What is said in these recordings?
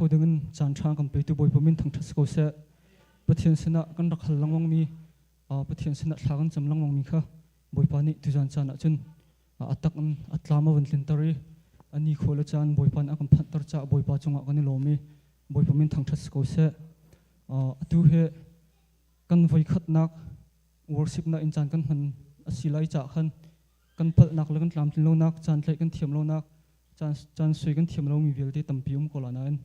kho dingin caan ṭha kan petu Bawipa min thangṭhat si ko seh. Pathian sinah kan rak hal lengmang mi, Pathian sinah thla kan cam lengmang mi kha Bawipa nih tuzan caan ah cun a tak in a tlam a van tlinter i a ni khua le caan Bawipa nih a kan phanhter caah Bawipa cungah kan i lawm i Bawipa min thangṭhat si ko seh. Atu hi kan voikhatnak worship na in caan kan hman a si lai caah khan kan palhnak le kan tlamtlin lonak caan tlaih kan thiam lonak caan caan sui kan thiam lomi vialte tampi um ko la nain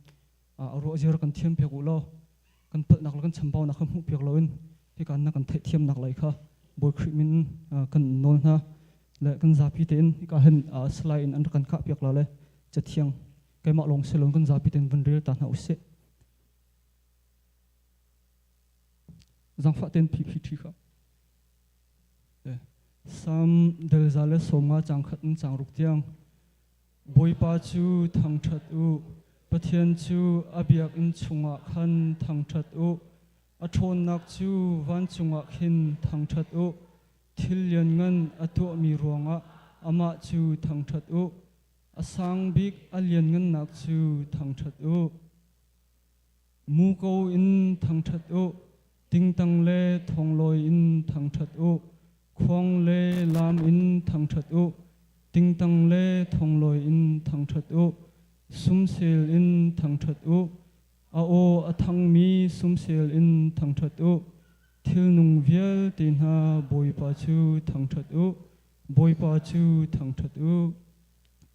a ruah zir kan thiam piak u law kan palhnak le kan chambaunak kha hmuh piak loin hika na kan theihthiamnak lai kha Bawi Khrih min kan nawl hna le kan zapi tein hika hin salai in an rak kan kah piak la le cathiang keimah lawng si loin kan zapi tein vun rel ta hna usih. Zangfah tein PPT kha. Sam delza le 50 cang khat in cang ruk tiang. Bawipa cu thangṭhat u, Pathian cu a biakinn chungah khan thangṭhat u. A ṭhawnnak cu vancung ah khin thangṭhat u. Thil lianngan a tuahmi ruangah amah cu thangṭhat u. A sang bik a lianngannak cu thangṭhat u. Muko in thangṭhat u, tingtang le thonglawi in thangṭhat u, khuang le laam in thangṭhat u, tingtang le thonglawi in thangṭhat u, sumsel in thangṭhat u, a aw a thangmi sumsel in thangṭhat u, thilnung vialte hna Bawipa cu thangṭhat u, Bawipa cu thangṭhat u.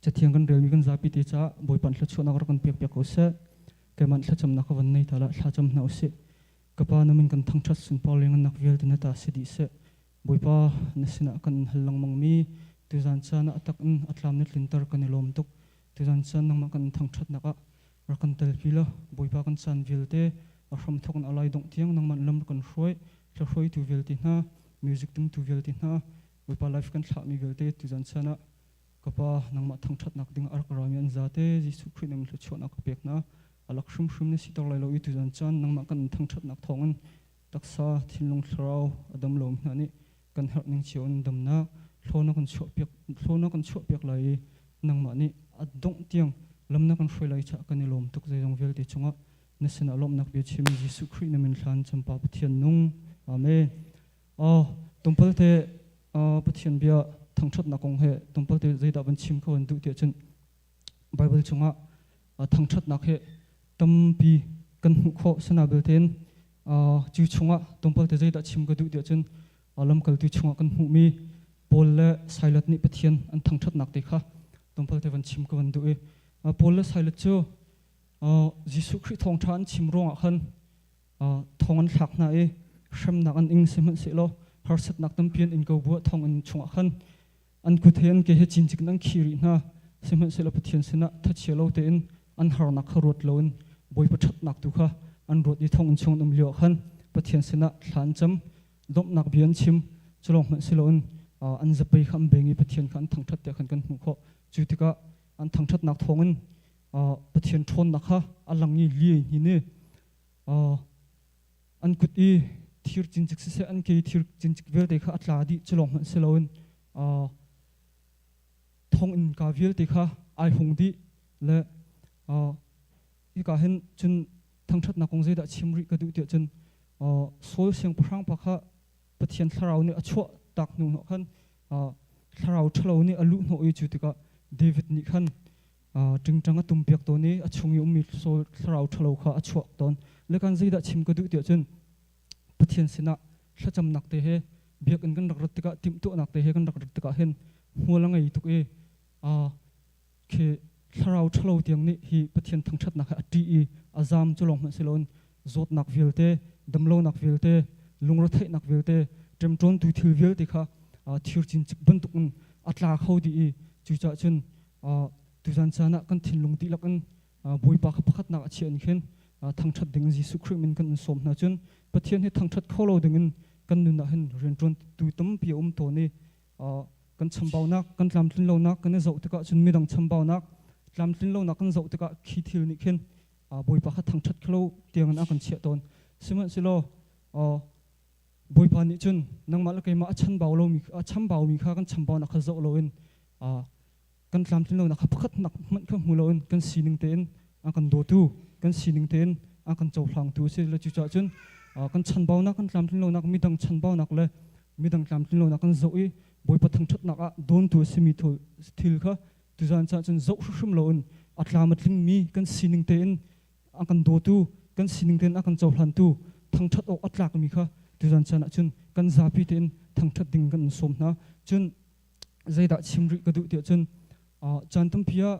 Cathiang kan relmi kan zapi te caah Bawipa thluachuahnak rak kan pek piak ko seh. Keimah thlacamnak ka van nei ta la thlacam hna usih. Ka pa na min kan thangṭhat sunpar le ngannak vialte na ta si dih seh. Bawipa na sinah kan hal lengmang mi tuzan caan ah a tak in a tlam na tlinter kan i lawm tuk. Tuzan caan nangmah kan thangṭhatnak ah rak kan telpi la Bawipa kan caan vialte a hram thawk in a lai dongh tiang nangmah lam kan hruai hla hruaitu vialte hna music tumtu vialte hna Bawipa life kan thlahmi vialte tuzan caan ah Ka Pa, nangmah thangṭhatnak ding a rak rami an zate Jesuh Khrih nih thluachuahnak ka pek hna. A lak hrimhrim na siter lai lo i tuzan caan nangmah kan thangṭhatnak thawngin taksa, thinlung, thlarau a dam lomi hna nih kan herh ning cio in damnak thlaw na kan chuahpiak thlaw na kan chuahpiak lai i nangmah nih a dongh tiang lam na kan hruai lai caah kan i lawm tuk zeizong vialte cungah na sinah lawmhnak bia chim Jesuh Khrih na min hlan campa Pathian nung. Amen. Oh, tumpalte Pathian bia thangṭhatnak kong he tlawmpalte zeidah van chim kho an duh tiah cun Baibal chungah thangṭhatnak he tampi kan hmuh khawh sana beltein cu chungah tlawmpalte zeidah chim ka duh tiah cun lamkaltu chungah kan hmuhmi Paul le Silas nih Pathian an thangṭhatnak te kha tlawmpalte van chim ka van duh i Paul le Silas cu Jesuh Khrih thawngṭha an chim ruangah khan thong an thlak hna i hremnak an ing sihmanhsehlaw harsatnak tampi an in ko buah thonginn chungah khan an kut he an ke he cincik in an khi rih hna sihmanhsehlaw Pathian sinah thachia lo tein an harnak kha ruat loin Bawipa ṭhatnak tu kha an ruat i thonginn chung an um lio ah khan Pathian sinah thla an cam lawmhnak bia an chim culawng hmanh si loin an zapei kha an beng i Pathian kha an thangṭhat tiah khan kan hmuh khawh cu tikah an thangṭhatnak thawngin Pathian ṭhawnnak kha a lang i li hi ni An kut i thir cincik siseh an ke i thir cincik vialte kha a tla dih cu lawng hmanh si loin thonginn ka vialte kha ai hung dih le hika hin cun thangṭhatnak kong zeidah chim rih ka duh tiah cun Saul siangpahrang pa kha Pathian thlarau nih a chuah tak hnu hnawh khan thlarau ṭhalo nih a luh hnawh i cu tikah David nih khan ṭingṭang a tumpiak tawn i a chung i ummi thlarau ṭhalo kha a chuak tawn. Le kan zeidah chim ka duh tiah cun Pathian sinah thlacamnak te he biakinn kan rak rat tikah timhtuahnak te he kan rak rat tikah hin hmual a ngei tuk i khi thlarau ṭhalo tiang nih hi Pathian thangṭhatnak he a ṭih i a zaam cu lawng hmanh si loin zawtnak vialte damlonak vialte lungretheihnak vialte ṭemṭawntu thil vialte kha thir cincik bantukin a tla kho dih i cucaah cun tuzan caan ah kan thinlung dihlak in Bawipa kha pakhatnak a chiah in khin thangṭhat ding Jesuh Khrih min kan in sawm hna cun Pathian hi thangṭhat kho lo ding in kan nun ah hin rianṭuantu tampi a um tawn i kan chambaunak kan tlamtlin lonak kan i zoh tikah cun midang chambaunak tlamtlin lonak kan zoh tikah khi thil nih khin Bawipa kha thangṭhat kho lo tiangin a kan chiah tawn sihmanhsehlaw Bawipa nih cun nangmah le keimah a chanbau lomi a chambaumi kha kan chambaunak kha zoh loin kan tlamtlin lonak kha pakhat nak hmanh kha hmu loin kan sining tein a kan dawtu Kan sining tein a kan cohlangtu a si. Le cucaah cun kan chanbaunak, kan tlamtlin lonak, midang chanbaunak le midang tlamtlin lonak kan zoh i Bawipa thangṭhatnak ah dawntu a simi thil kha tuzaan caah cun zoh hrimhrim loin a tlam a tlingmi kan sining tein a kan dawtu, kan sining tein a kan cohlantu, thangṭhat awk a tlakmi kha tuzaan caan ah cun kan zapi tein thangṭhat ding kan in sawm hna. Cun zeidah chim rih ka duh tiah cun caan tampi ah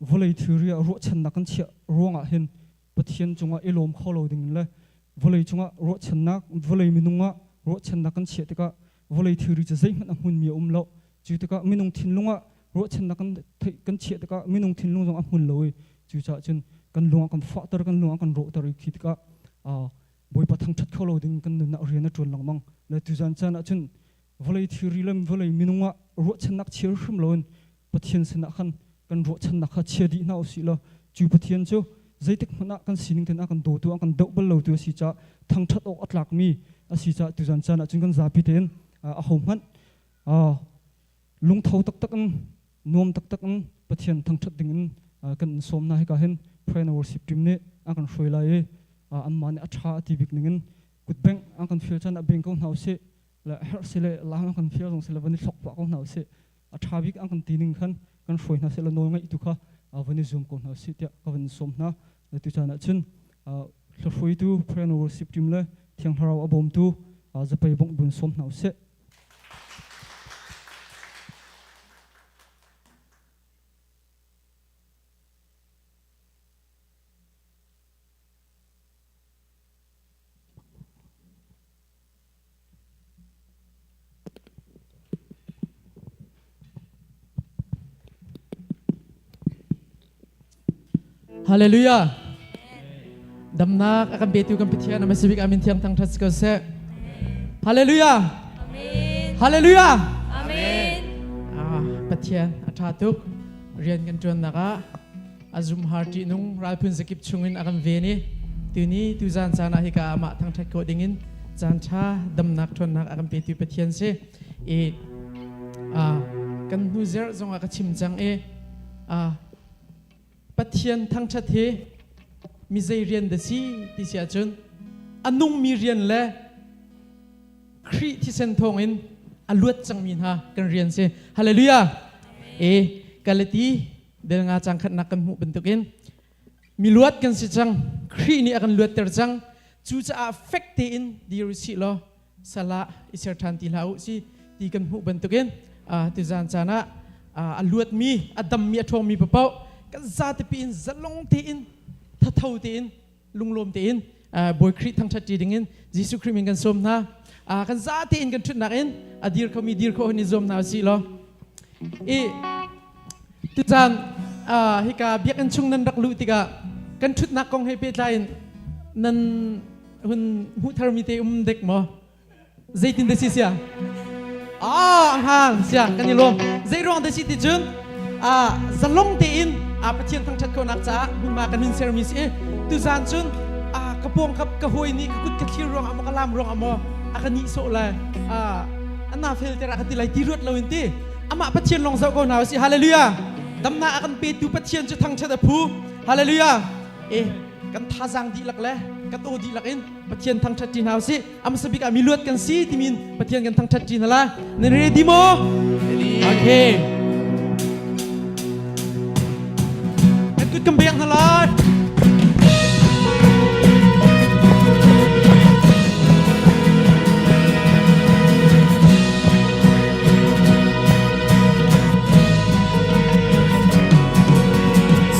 vawlei thilri ah ruahchannak kan chiah ruangah hin Pathian cungah i lawm kho lo ding le vawlei cungah ruahchannak, vawlei minung ah ruahchannak kan chiah tikah vawlei thilri cu zeihmanh a hmunmi a um lo. Cu tikah minung thinlung ah ruahchannak kan theih kan chiah tikah minung thinlung zong a hmun lo i cucaah cun kan lung ah kan fahter, kan lung ah kan rawhter i khi tikah Bawipa thangṭhat kho lo ding kan nunnak rian a ṭuan lengmang. Le tuzan caan ah cun vawlei thilri le vawlei minung ah ruahchannak chia hrim loin Pathian sinah khan kan ruahchannak kha chia dih hna usih law cu Pathian cu zeitik hmanh ah kan sining ten a kan dawtu a kan doh bal lotu a si caah thangṭhat awk a tlakmi a si caah tuzan caan ah cun kan zapi tein aho hmanh lungtho taktak in nuam taktak in Pathian thangṭhat ding in kan in sawm hna. Hika hin Pray and Worship team nih a kan hruai lai i anmah nih a ṭha a ti bik ning in kutbengh an kan fial caan ah beng ko hna usih le herh si le lang an kan fial zong si le van i thlok pah ko hna usih. A ṭha bik an kan ti ning khan kan hruai hna seh law nawl ngaih tu kha van i zuam ko hna usih tiah ka van sawm hna. Tu caan ah cun hlahruaitu Pray and Worship team le Thiang Thlarau a bawmtu zapei bongh bun sawm hna usih. Hallelujah. Damnak a kan petu kan Pathian a masibik amin thiang thang that ko seh. Hallelujah. Amen. Hallelujah. Amen. Ah, Pathian a tha tuk. Rian kan tuan nak ah azum har ṭih nung ralphun zakip chungin a kan ven i tuni tuzan caan ah hika amah thangṭhat khawh dingin caan ṭha damnak ṭhawnnak a kan petu Pathian si. I kan hnu zerh zongah ka chim cang i Pathian thangṭhat hi mi zei rian dah si ti si ahcun a nungmi rian le Khrih thisen thawngin a luat cangmi hna kan rian si. Hallelujah. E Galati del nga cang khatnak kan hmuh bantukin miluat kan si cang. Khrih nih a kan luatter cang. Cucaah fek tein dir usih law salah i ser ṭhan ti hlah u si ti kan hmuh bantukin tuzan caan ah a luatmi, a dammi, a ṭhawngmi paoh kan zatepi in zalong tein thatho tein lunglawm tein Bawi Khrih thangṭhat ṭi dingin Jesuh Khrih min kan sawm hna. Kan za tein kan ṭhutnak in a dir khomi dir khawh hun i zuam hna usih law. I tucaan hika biakinn chung nan rak luh tikah kan ṭhutnak kong he pehtlai in nan hun hmuh tharmi te um dek maw? Zeitin dah si sia? Ah, hang sia kan i lawm. Zei ruang dah si ti cun zalong tein Pathian thangṭhat khawhnak caah hmunhma kan hun sermi si. Tuzaan cun ka pawng ka ka hawi nih ka kut ka thlir ruang ah maw ka lam ruang ah maw a ka nihsawh lai ana fel ter a ka ti lai ti ruat loin ti amah Pathian lawng zoh ko hna usih. Hallelujah. Damnak a kan petu Pathian cu thangṭhat a phu. Hallelujah. E kan thazaang dihlak le kan aw dihlak in Pathian thangṭhat ṭi hna usih. A hmasa bik ah mi luat kan si timi in Pathian kan thangṭhat ṭi hna lai. Nan ready maw? Okay. Kan kut kan bek hna lai.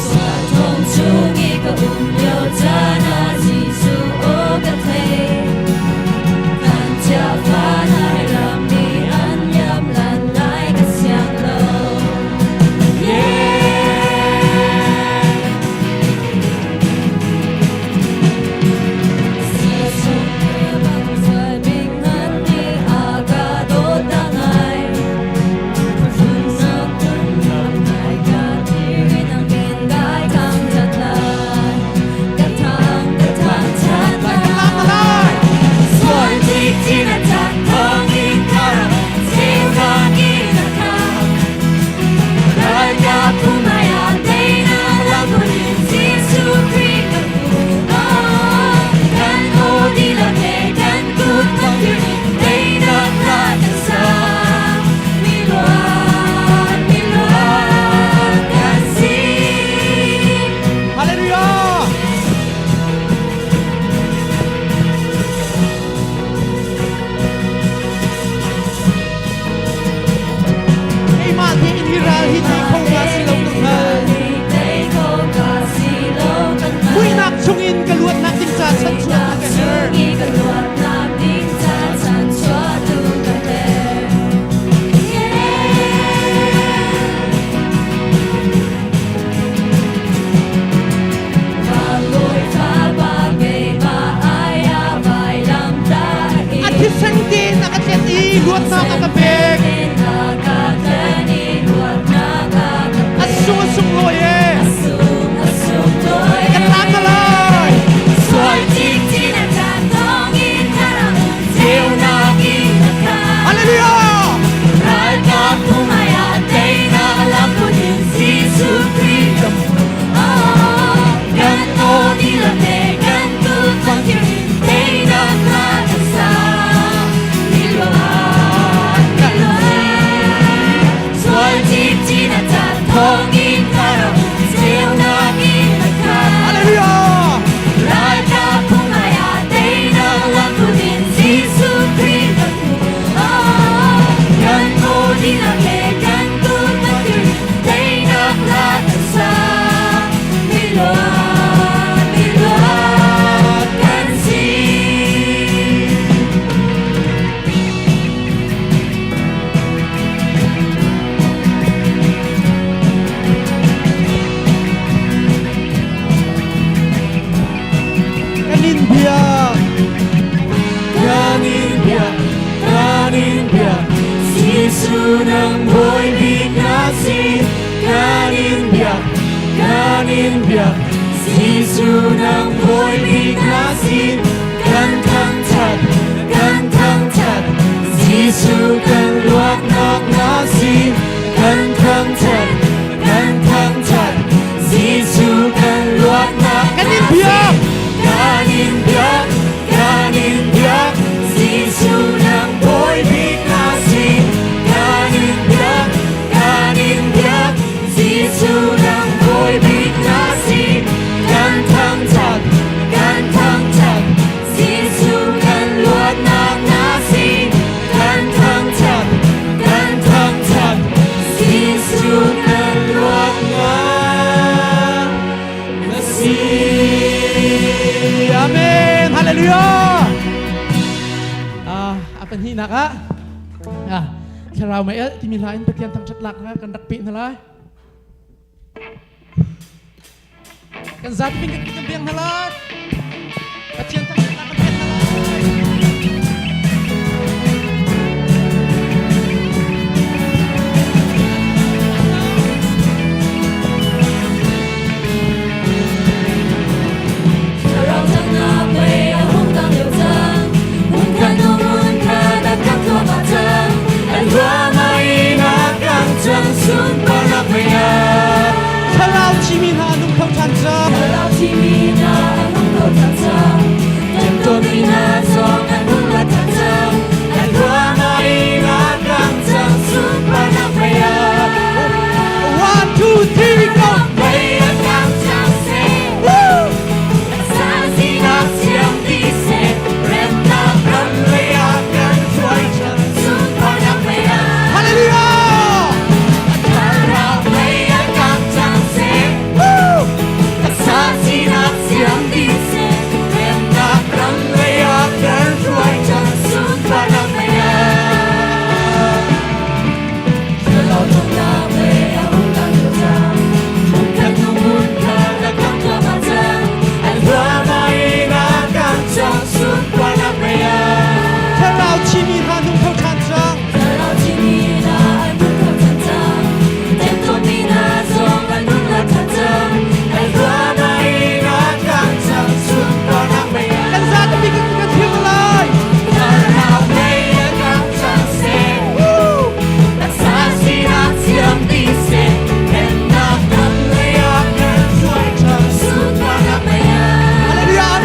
Sualthong chung i ka um lio caan ah Jesuh aw ka thei. Kan chiahfa nai ram nih an liam lan lai ka siang lo. Yeah. Pahnihnak ah ah thlarau mei alh timi hla in Pathian thangṭhat lak hna kan rak peh hna lai. Kan zapi kan kan biang hna lai. Pathian thangṭhat lak kan pek hna lai. Thlarau thimi hna nung kho ṭhan cang. One, two, three, go! Woo! Hallelujah! Woo! Thlarau thimi hna nung kho ṭhan cang. Kan zapi kan kan thim lai. Woo! Hallelujah!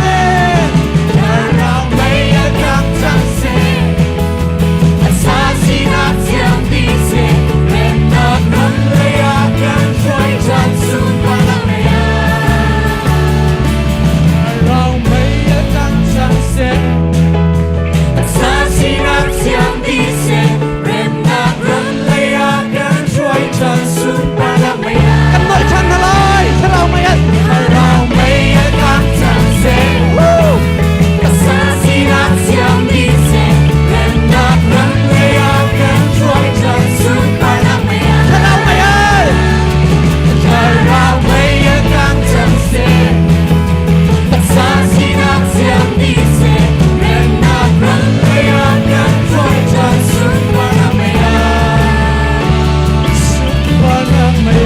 Amen! Kan nolh ṭhan hna lai. Thlarau mei alh. Woo! Thlarau mei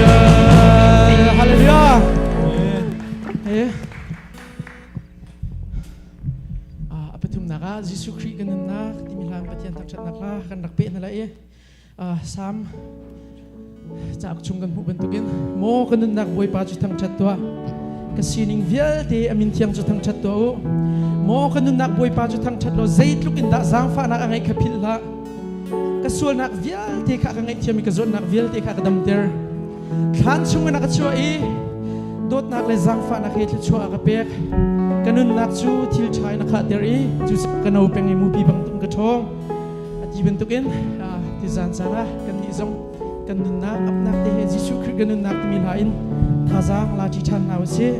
alh. Hallelujah. Eh. A pathumnak ah Jesuh Khrih kan nunnak timi hla Pathian thangṭhatnak hla kan rak peh hna lai i Salm cauk chung kan hmuh bantukin maw ka nunnak Bawipa cu thangṭhat tuah ka sining vialte a min thiang cu thangṭhat tuah u maw ka nunnak Bawipa cu thangṭhat law zeitluk in dah zaangfahnak a ngeih kha philh hlah ka sualnak vialte kha ka ngaihthiam i ka zawtnak vialte kha ka damter thlan chungin a ka chuah i dawtnak le zaangfahnak he thluachuah a ka pek ka nunnak cu thil ṭha in a khahter i cu ka no peng i mupi bangtuk ka ṭhawng a ti bantukin tizan caan ah kannih zong kan nunnak apnak te he Jesuh Khrih kan nunnak timi hla in thazaang la ṭi ṭhan hna usih.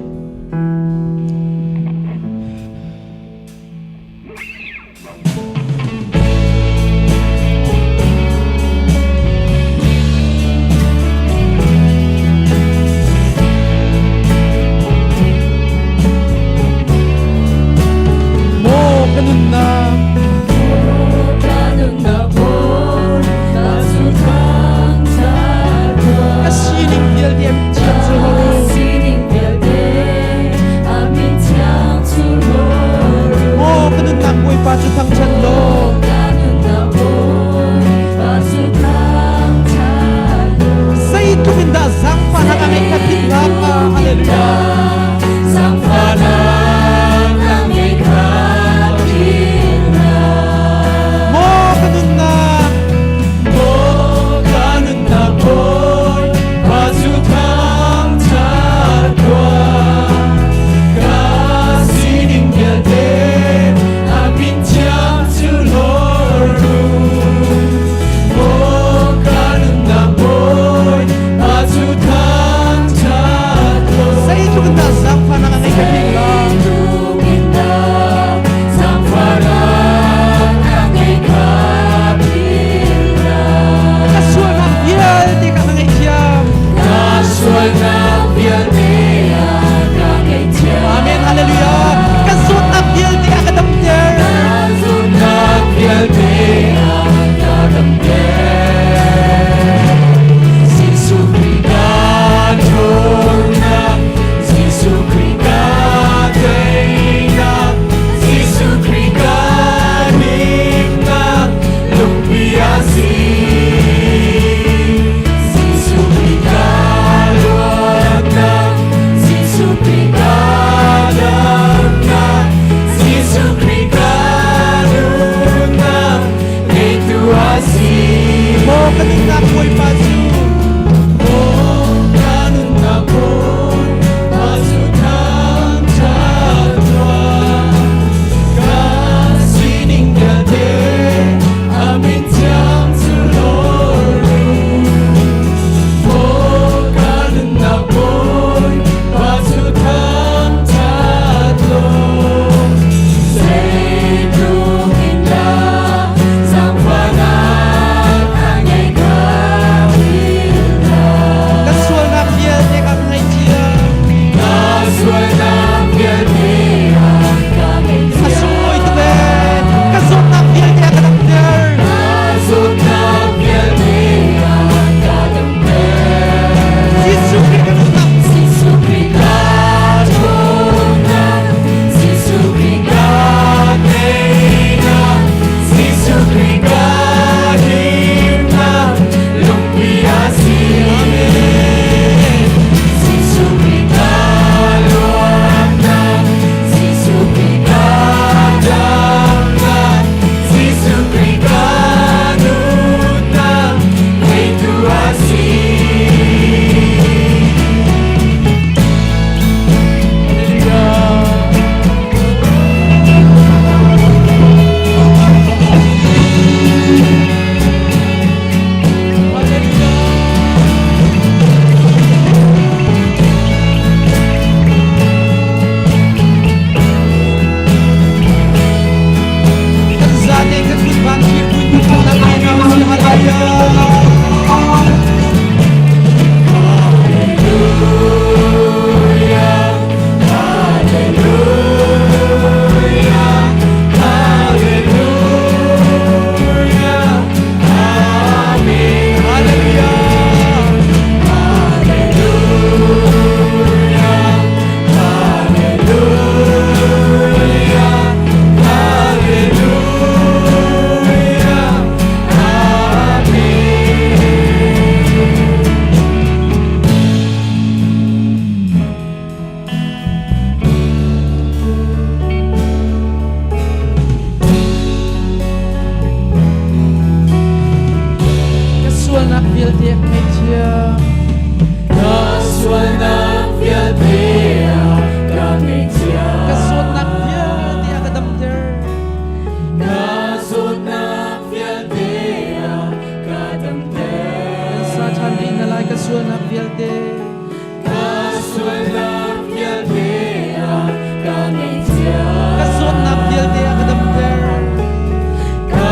Maw ka nunnak ka sining vialte an thiang cu ho Maw ka nunnak Bawipa cu thangṭhat law zeitluk in dah zaangfahnak a ngeih kha philh hlah. Hallelujah. Maw ka nunnak Maw ka nunnak Bawipa cu thangṭhat tuah. Ka sining vialte a min thiang vialte Ka sualnak vialte a ka ngaihthiam. Ka zawtnak vialte a ka damter. Ka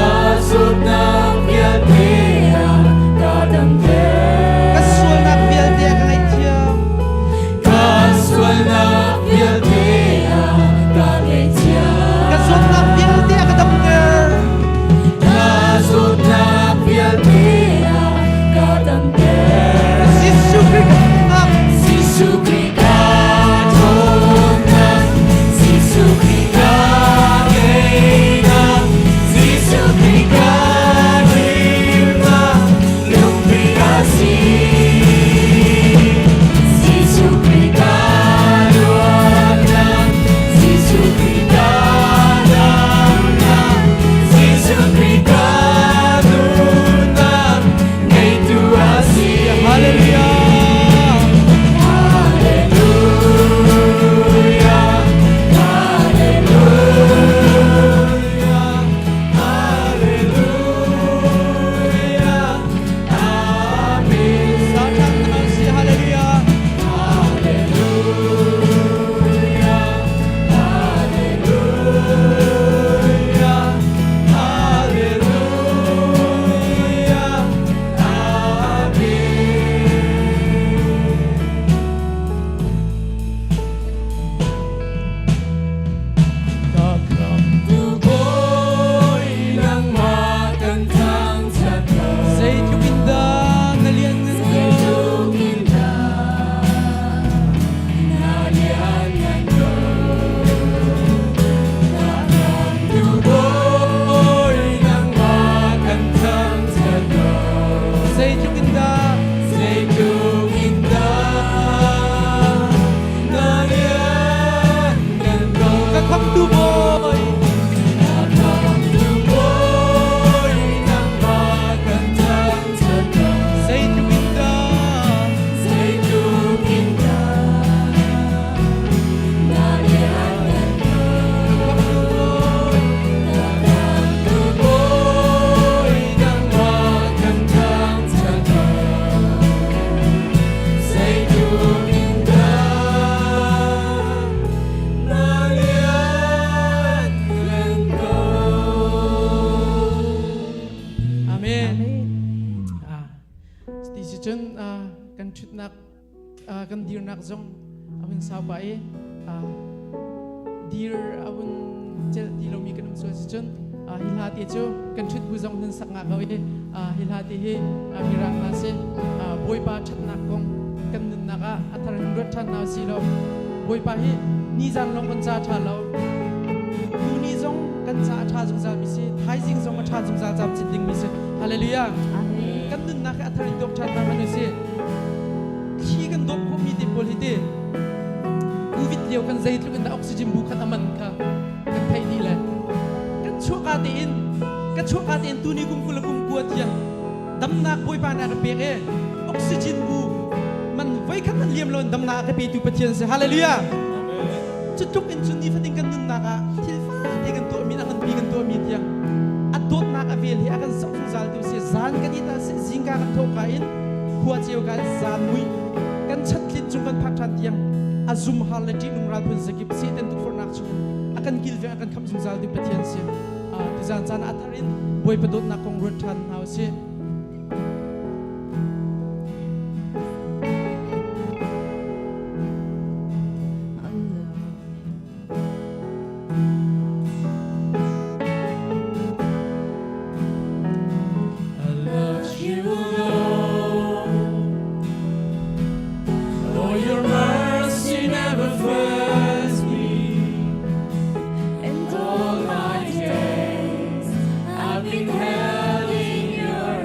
zawtnak vialte a ka damter. Ka sualnak vialte a ka ngaihthiam. Ka sualnak vialte a ka ngaihthiam. Ka zawtnak vialte a ka damter. Ka zawtnak vialte a ka damter. Jesuh Khrih ka ṭhawnnak. Jesuh Khrih ka ṭhawnnak. Jesuh Khrih ka teinak. Jesuh Khrih ka himnak. Lungpi ka si. Jesuh Khrih ka luatnak. Jesuh Khrih ka damnak. Jesuh Khrih ka nunnak. Ngeitu a si. Hallelujah. Hallelujah. Hallelujah. Hallelujah. Amen. Satan na si Hallelujah. Hallelujah. Hallelujah. Hallelujah. Amen. Ka khamtu Bawi nangmah kan thangṭhat ko. Zeitluk in dah na lianngan ko. Zeitluk in dah na lianngan ko. Ka khamtu Bawi nangmah kan thangṭhat ko. Zeitluk in dah Zeitluk in dah na lianngan ko. Ka khamtu Bawi. Ka khamtu Bawi nangmah kan thangṭhat ko. Zeitluk in dah Zeitluk in dah na lianngan ko. Ka khamtu Bawi. Ka khamtu Bawi nangmah kan thangṭhat ko. Zeitluk in dah na lianngan ko. Amen. Ah, ti si cun ah, kan ṭhutnak ah, kan dirnak zong a hun sau pah i ah, dir a hun celh ti lomi kan um sual si cun ah, hi hla te cu kan ṭhut bu zong nan sak nga ko i ah, hi hla te hi ah, mirang hla si ah, Bawipa ṭhatnak kong kan nunnak ah a thar in ruat ṭhan hna usih law Bawipa hi nizan lawng kan ca ṭha lo tuni zong kan ca a ṭha zungzal mi si thaizing zong a ṭha zungzal camcin ding mi si hallelujah. Kan nunnak hi a thar in dawp ṭhan hna hmanh usih. Thli kan dawp khawhmi te pawl hi ti Covid lio kan zeitluk in dah oxygen bu khat a man kha kan theih dih le kan chuahka tein kan chuahka tein tuni kum 20 le kum 9 tiang damnak Bawipa nih a ka pek i oxygen bu man voikhat man liam loin damnak a ka petu Pathian si. Hallelujah. Cu tluk in cun nifatin kan nunnak ah thil fate kan tuahmi a nganpi kan tuahmi tiang a dawtnak a vel hi a kan zoh zungzal tu si. Zan kan it ah sih, zingka kan thawhka in khua ceu ka in zan mui kan chattlin cung kan phak ṭhan tiang a zumhar le ṭihnung ral phun zakip Satan tukforhnak chungin a kan kilveng a kan khamh zungzal tu Pathian si. Tuzaan caan ah a thar in Bawipa dawtnak kong ruat ṭhan hna u sih. I love you, Lord. Oh, your mercy never fails me. And All my days I've been held in your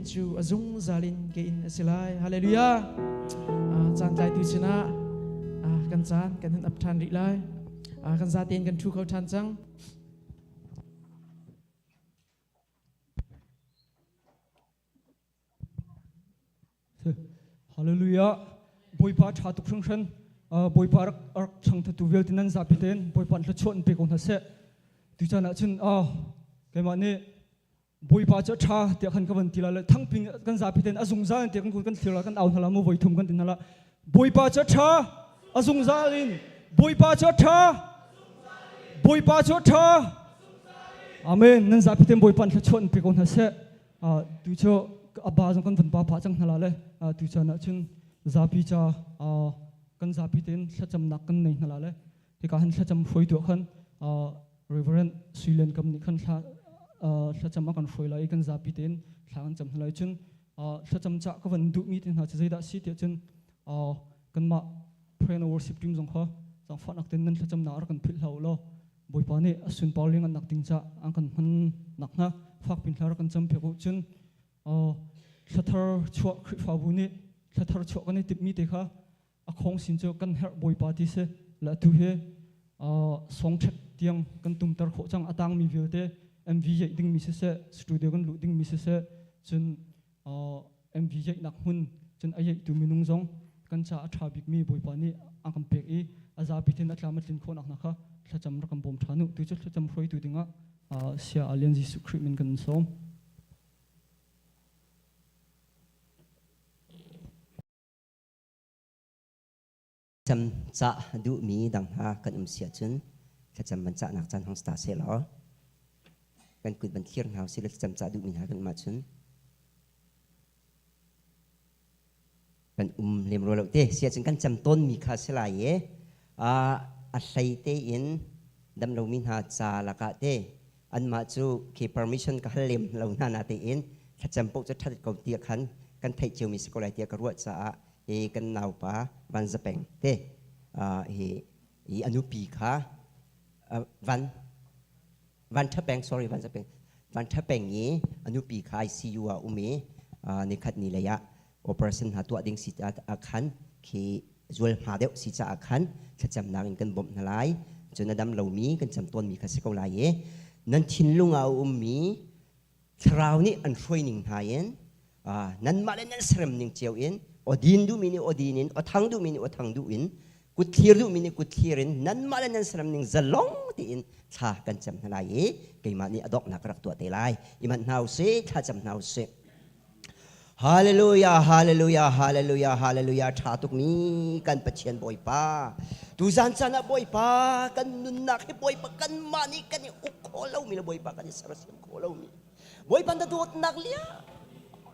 inn cu a zungzal in ke inn a si lai. Hallelujah. Caan tlaitu sinah kan caan kan hun ap ṭhan rih lai. Kan zatein kan ṭhu kho ṭhan cang. Hallelujah. Bawipa ṭha tuk hringhran. Bawipa rak rak changthatu vialte nan zapi tein Bawipa thluachuah in pe ko hna seh. Tuchan ah cun keimah nih Bawipa cu ṭha tiah khan ka van ti la le thangping kan zapi tein a zungzal in tiah kan kan thlir la kan au hna la mu voi thum kan ti hna la. Bawipa cu ṭha a zungzal in Bawipa cu ṭha Bawipa cu ṭha Amen. Nan zapi tein Bawipa thluachuah in pe ko hna seh. Tu cu a ba zong kan van ba pah cang hna la le tu caan ah cun zapi ca kan zapi tein thlacamnak kan nei hna la le hika han thlacam hruaitu ah khan Reverend Sui Lian Kam nih khan thla thlacam a kan hruai lai i kan zapi tein thla kan cam hna lai cun thlacam ca ka van duhmi te hna cu zeidah si tiah cun kanmah prayer and worship team zong kha zaangfahnak tein nan thlacamnak rak kan philh hlah u law Bawipa nih a sunpar liangannak ding ca an kan hman nakhnga fakpin thla rak kan campiak u. Cun thlathar chuah Khrihfabu nih thlathar chuah kan i timhmi te kha a khong sin cu kan herh Bawipa ti si le atu hi song ṭhek tiang kan tumter khawh cang a tangmi vialte MV yeih dingmi siseh studio kan luh dingmi siseh cun MV yeihnak hmun cun a yeihtu minung zong kan ca a ṭha bikmi Bawipa nih a kan pek i a zapi thin a tlam a tlin khawhnak hna kha thlacam rak kan bawm ṭhan u. Tu cu thlacam hruaitu dingah Saya Alian Jesuh Khrih min kan sawm. Cam cah duhmi dang hna kan um si ahcun thlacam van cahnak caan hong sta seh law kan kut van thlir hna usih law thlacam cah duhmi hna kan um ahcun kan um lem rua lo te si ahcun kan cam tawnmi kha si lai i a hlei tein dam lomi hna ca lakah te anmah cu khi permission ka hal lem lo hna na tein thlacam paoh cu ṭhat ko tiah khan kan theih ciomi si ko lai tiah ka ruah caah hi kan naupa Van Za Peng te hi i a nupi kha Van Van Tha Peng sorry Van Za Peng Van Tha Peng i a nupi kha ICU ah um i nikhat ni lei ah operation hna tuah ding si ah khan khi zual hma deuh si caah khan thlacamnak in kan bawmh hna lai cun a dam lomi kan cam tawnmi kha si ko lai i nan thinlung ah a ummi thlarau nih an hruai ning hna in nanmah le nan serem ning cio in awdin duhmi nih awdin in awthang duhmi nih awthang duh in kutthlir duhmi nih kutthlir in nanmah le nan serem ning zalong tiin thla kan cam hna lai i keimah nih a donghnak ka rak tuah te lai i manh hna usih thla cam hna usih Hallelujah, hallelujah, hallelujah, hallelujah. Ṭha tukmi kan Pathian Bawipa. Tuzan caan ah Bawipa kan nunnak hi Bawipa kanmah nih kan i uk khawh lomi le Bawipa kan i sersiam khawh lomi. Bawipa na dawtnak lian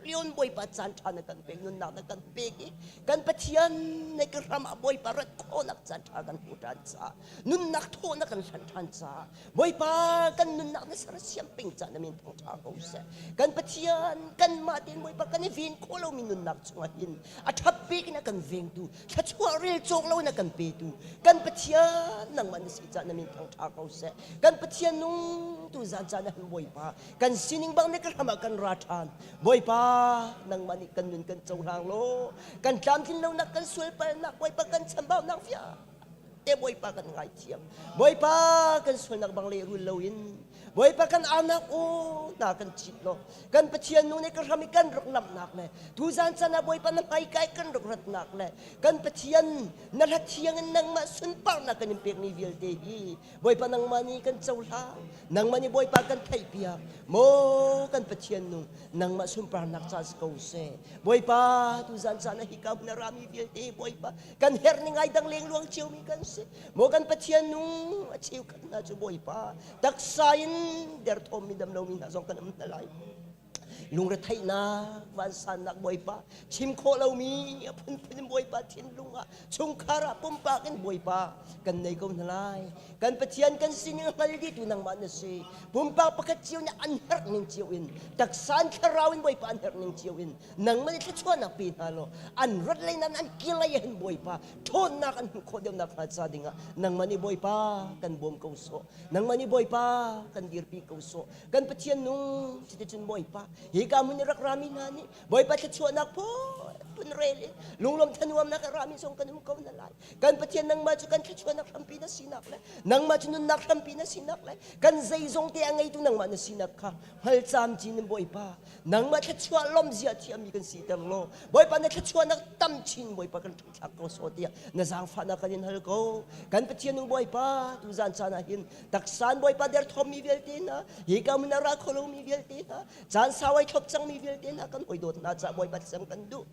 lion Bawipa caan ṭha na kan pek nunnak na kan pek i kan Pathian na ka ram ah Bawipa rat khawhnak caan ṭha kan hmu ṭhan caah nunnak thaw na kan hlan ṭhan caah Bawipa kan nunnak na sersiam peng ca na min thangṭha ko seh. Kan Pathian kanmah tein Bawipa kan i ven khawh lomi nunnak chungah hin a ṭhat bik in a kan vengtu, thluachuah rel cawk lo in a kan petu kan Pathian nangmah na si ca na min thangṭha ko seh. Kan Pathian nung tu zan caan ah hin Bawipa kan sining bang nih ka hram ah kan ra ṭhan. Bawipa nangmah nih kan nun kan cohlang law kan tlamtlin lonak kan sualpalnak Bawipa kan chambaunak vialte te Bawipa kan ngaithiam. Bawipa kan sualnak bang lehrul loin Bawipa kan aunak aw hna kan chit law kan Pathian nu nih ka hram i kan rak lamhnak le tuzan chan ah Bawipa na hmaikai kan rak ratnak le kan Pathian na hla thiang in nangmah sunparnak kan in pekmi vialte hi Bawipa nangmah nih kan cohlang nangmah nih Bawipa kan theihpiak maw kan Pathian nu nangmah sunparnak ca si ko seh Bawipa tuzan caan ah hika hmun a rami vialte Bawipa kan herh ning ai dang lengluang ciomi kan si maw kan Pathian nung a cheukhat hna cu Bawipa taksa in derthawmmi dam lomi hna zong kan um hna lai lungretheihnak vansannak Bawipa chim khawh lomi a phunphun in Bawipa thinlung ah chungkhar ah pumpak in Bawipa kan nei ko hna lai kan Pathian kan sining a hngal dihtu nangmah na si pumpak pakhat cio nih an herh ning cio in taksa in thlarau in Bawipa an herh ning cio in nangmah nih thluachuahnak pe hna law an rat lei nan an kir lei ah hin Bawipa ṭhawnnak an hmuh khawh deuhnak hnga ca dingah nangmah nih Bawipa kan bawm ko sawh nangmah nih Bawipa kan dirpi ko sawh kan Pathian nung cuticun Bawipa hi Hika hmun i rak rami hna nih Bawipa thluachuahnak phun rel in lunglawm thanuamnak a rami zong kan um ko hna lai. Kan Pathian nangmah cu kan thluachuahnak hrampi na sinak le nangmah cu nunnak hrampi na sinak le kan zeizong te a ngeitu nangmah na sinak kha hngal camcin in Bawipa nangmah thluachuah lawmzia thiammi kan siter law Bawipa na thluachuahnak tam chin Bawipa kan thlak ko sawh tiah na zaangfahnak kan in hal ko. Kan Pathian nung Bawipa tuzan caan ah hin taksan Bawipa derthawmmi vialte hna hika hmun ah ra kho lomi vialte hna caan sau ai thlop cangmi vialte hna kan hawi dawt hna ca Bawipa thlacam kan duh.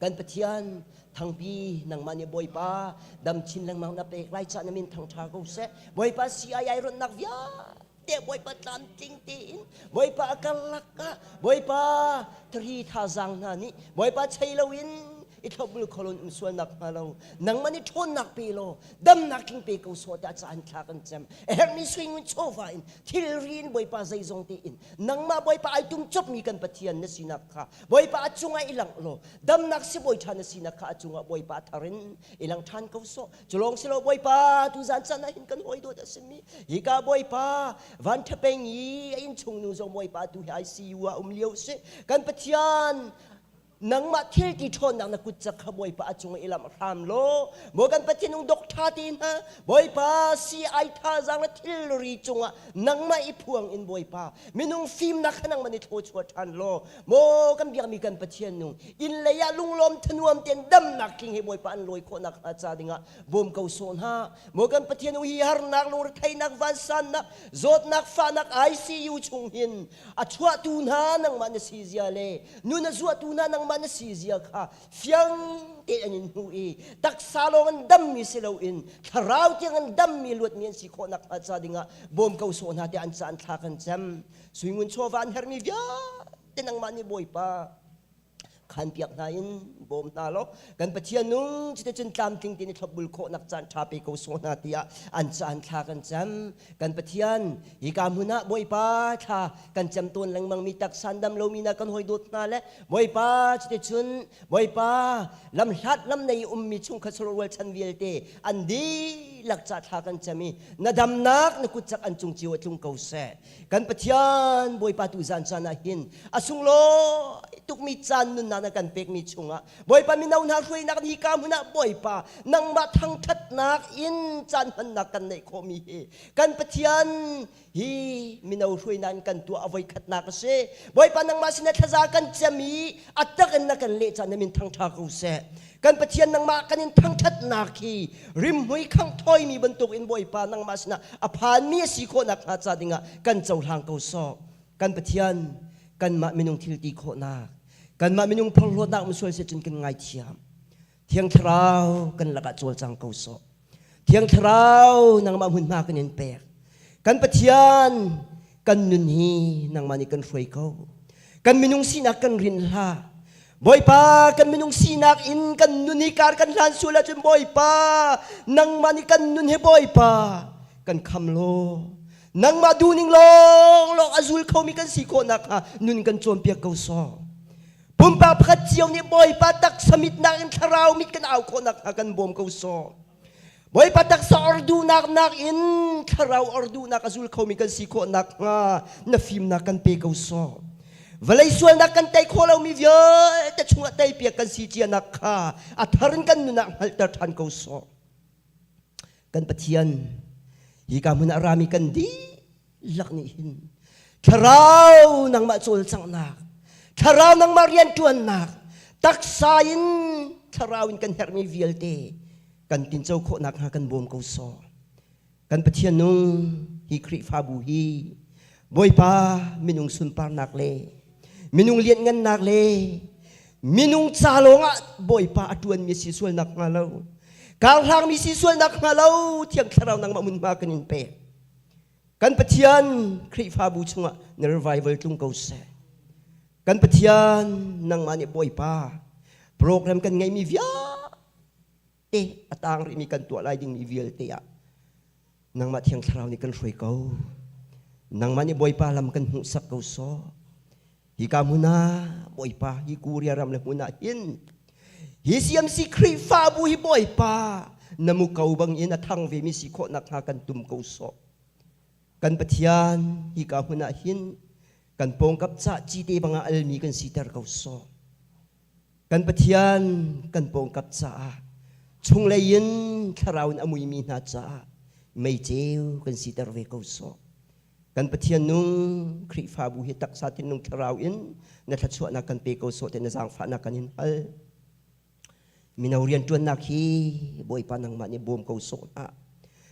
Kan Pathian thangpi nangmah nih Bawipa dam chin lengmang na pek lai ca na min thangṭha ko seh. Bawipa CII ronnak vialte Bawipa tlamtling tein Bawipa a karlak ah Bawipa thari thazaang hna nih Bawipa chei loin i thlopbul kholon um sualnak hnga lo nangmah nih ṭhawnnak pe law damnak tling pe ko sawh tiah caan thla kan cem a herhmi suingun chawva in thilri in Bawipa zeizong tein nangmah Bawipa ai tum copmi kan Pathian na sinak kha Bawipa a cungah i langh law damnak sibawi ṭha na sinak kha a cungah Bawipa thar in i lang ṭhan ko sawh. Cu lawng si lo Bawipa tuzan caan ah hin kan hawi dawt a simi hika Bawipa van ṭhapeng i a innchung nu zong Bawipa tu hi ICU ah um lio si. Kan Pathian nangmah thil ti ṭhawnnak na kut cak kha Bawipa a cung i lamh hram law maw kan Pathian nung dok ṭha te hna Bawipa si ai thazaang le thilri cungah nangmah i phuang in Bawipa minung fimnak kha nangmah nih thluachuah ṭhan law maw kan biakmi kan Pathian nung inn lei ah lunglawm thanuam tein damnak tling he Bawipa an lawi khawhnak hnga ca dingah bawm ko sawh hna maw kan Pathian hi harnak lungretheihnak vansannak zawtnak fahnak ICU chung hin a chuahtu hna nangmah na si zia le nun a zuahtu hna nangmah na si zia kha fiang tein an in hmuh i taksa lawng an dammi si loin thlarau tiang an dammi luatmi an si khawh nakhnga ca dingah bawm ko sawh hna tiah an ca an thla kan cem. Suingun chawva an herhmi vialte nangmah nih Bawipa khanpiak hna in bawm hna law kan Pathian nung cuticun tlamtling tein i thlopbul khawhnak caan ṭha pe ko sawh hna tiah an caan thla kan cam. Kan Pathian hika hmun ah Bawipa thla kan cem tawn lengmang mi taksa dam lomi na kan hawi dawt hna le Bawipa cuticun Bawipa lamhlat lam nei ummi chungkhat rualchan vialte an dihlak ca thla kan cem i na damnak na kut cak an cung cio a tlung ko seh. Kan Pathian Bawipa tu zan caan ah hin a sunglawi tukmi caan nunnak na kan pekmi chungah Bawipa mino hna hruainak hi ka hmun ah Bawipa nangmah thangṭhatnak in caan hmannak kan neih khawhmi hi kan Pathian hi mino hruainak in kan tuah a voikhatnak a si. Bawipa nangmah sinah thlaza kan cem i a tak in na kan leh caan na min thangṭha ko seh. Kan Pathian nangmah kan in thangṭhatnak hi rimhmui khangh thawimi bantukin Bawipa nangmah sinah a phanmi a si khawh nakhnga ca dingah kan cohlang ko sawh. Kan Pathian kanmah minung thil ti khawhnak, kanmah minung phorhlawtnak um sual si cun kan ngaithiam. Thiang Thlarau kan lakah cawlcang ko sawh. Thiang Thlarau nangmah hmunhma kan in pek. Kan Pathian kan nun hi nangmah nih kan hruai ko. Kan minung sinak kan rin hlah. Bawipa kan minung sinak in kan nun hi kar kan hlan sual ahcun Bawipa nangmah nih kan nun hi Bawipa kan kham law nangmah duhning lawng lawng a zul khomi kan si khawh nakhnga nun kan cawnpiak ko sawh. Pumpak pakhat cio nih Bawipa taksa mit nakin thlarau mit kan au khawh nakhnga kan bawm ko sawh. Bawipa taksa or duhnak nakin thlarau or duhnak a zul khomi kan si khawh nakhnga na fimnak kan pe ko sawh. Vawlei sualnak kan tei khawh lomi vialte chungah teipiak kan si cianak kha a thar in kan nun ah hngalhter ṭhan ko sawh. Kan Pathian, hika hmun ah rami kan dihlak nih hin thlarau nangmah cawlcanghnak, thlarau nangmah rianṭuannak, taksa in thlarau in kan herhmi vialte kan tinco khawh nakhnga kan bawm ko sawh. Kan Pathian nung hi Khrihfabu hi Bawipa minung sunparnak le minung lianhngannak le minung ca lawngah Bawipa a ṭuanmi si sual nakhnga lo karhlangmi si sual nakhnga lo Thiang Thlarau nangmah hmunhma kan in pek. Kan Pathian Khrihfabu chungah na revival tlung ko seh. Kan Pathian nangmah nih Bawipa program kan ngeihmi vialte te a tang rihmi kan tuah lai dingmi vialte ah nangmah Thiang Thlarau nih kan hruai ko. Nangmah nih Bawipa lam kan hmuhsak ko sawh. Hika hmun ah Bawipa hi Korea ram le hmun ah hin hi CMC Khrihfabu hi Bawipa na mu ko bang in a thang vemi si khawh nakhnga kan tum ko sawh. Kan Pathian hika hmun ah hin. Kan pawngkap ca cite bangah almi kan siter ko sawh. Kan Pathian kan pawngkap caah chunglei in thlarau in a muimi hna caah meiceu kan siter ve ko sawh. Kan Pathian nung Khrihfabu hi taksa thinlung thlarau in na thluachuahnak kan pe ko sawh te na zaangfahnak kan in hal. Mino rianṭuannak hi Bawipa nangmah nih bawm ko sawh hna.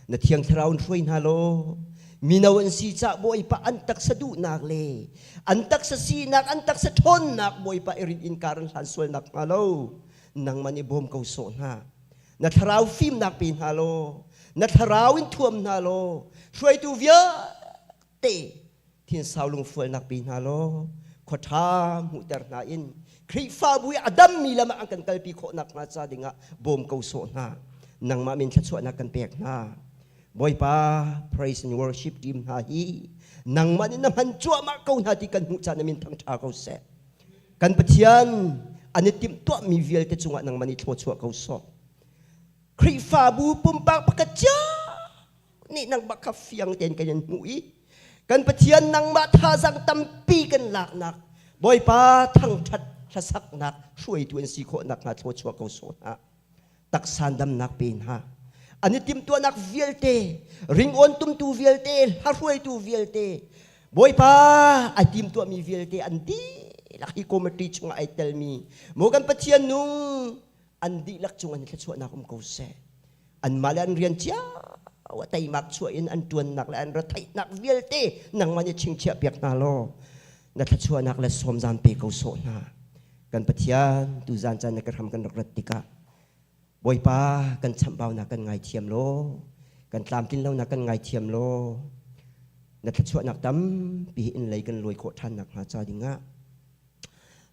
Na thiang thlarau in hruai hna law mino an si cah Bawipa an taksa duhnak le an taksa sinak an taksa ṭhawnnak Bawipa i rin in kar an hlan sualnak hnga lo nangmah nih bawm ko sawh hna. Na thlarau fimnak pe hna law na thlarau in thuam hna law hruaitu vialte thinsau lungfualnak pe hna law khua ṭha hmuhter hna in Khrihfabu i a dammi lam ah an kan kalpi khawh nakhnga ca dingah bawm ko sawh hna. Nangmah min thluachuahnak kan pek hna. Bawipa praise and worship team hna hi nangmah nih na hman cuahmah ko hna ti kan hmuh caan na min thangṭha ko seh. Kan Pathian an i timhtuahmi vialte cungah nangmah nih thluachuah ko sawh. Khrihfabu pumpak pakhat cio nih nangmah kha fiang tein kan in hmuh i kan Pathian nangmah thazaang tampi kan laknak Bawipa thangṭhat hlasaknak hruaitu an si khawh nakhnga thluachuah ko sawh hna. Taksa damnak pe hna. An i timhtuahnak vialte, ringawn tumtu vialte, hla hruaitu vialte, Bawipa ai timtuahmi vialte an dihlak hi committee chungah ai telmi maw kan Pathian nung an dihlak cung an thluachuahnak um ko seh. Anmah le an rian cio a teimak chuah in an ṭuannak le an retheihnak vialte nangmah nih chingchiah piak hna law na thluachuahnak le sawmzam pe ko sawh hna. Kan Pathian tuzan caan na ka hram kan rak rat tikah Bawipa kan chamhbaunak kan ngaithiam law kan tlamtlin lonak kan ngaithiam law na thluachuahnak tampi in lei kan lawi khawh ṭhan nakhnga ca dingah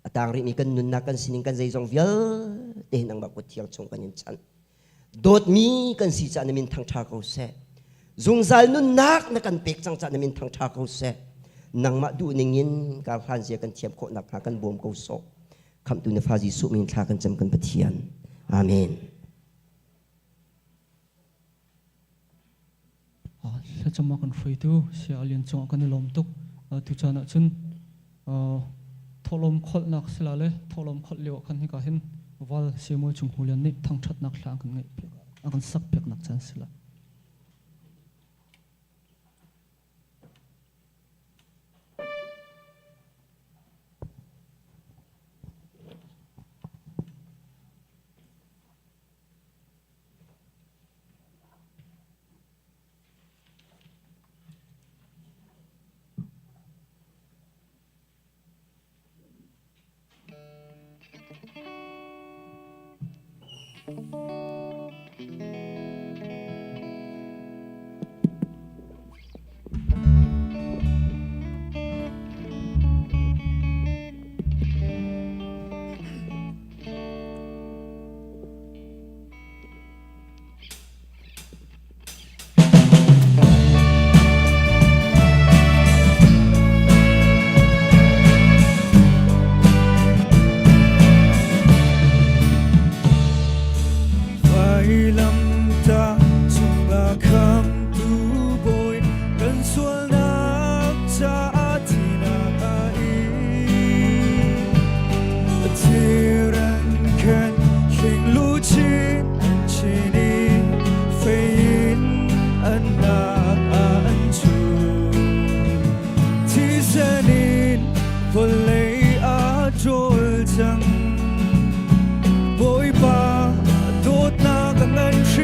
a tang rihmi kan nunnak kan sining kan zeizong vialte hi nangmah kut thiang chung kan in chanh dawtmi kan si caah na min thangṭha ko seh zungzal nunnak na kan pek cang caah na min thangṭha ko seh nangmah duh ningin kar hlan zia kan thiam khawh nakhnga kan bawm ko sawh khamhtu na fa Jesuh min thla kan cam kan Pathian amen. Thlacam a kan hruaitu Saya Lian cungah kan i lawm tuk. Tu caan ah cun thawhlawm kholhnak sila le thawhlawm kholh lio ah khan hika hin Val Samuel Cung Hu Lian nih thangṭhatnak hla an kan ngaih piak a kan sak piaknak caan sila. Vailamtah cungah khamtu bawi kan sualnak caah thinak a ing. Thiran khan hling luchin an chin i fei in an nak ah an chun. Thisen in vawlei a ṭawl cang. Bawipa dawtnak a ngan hringhran.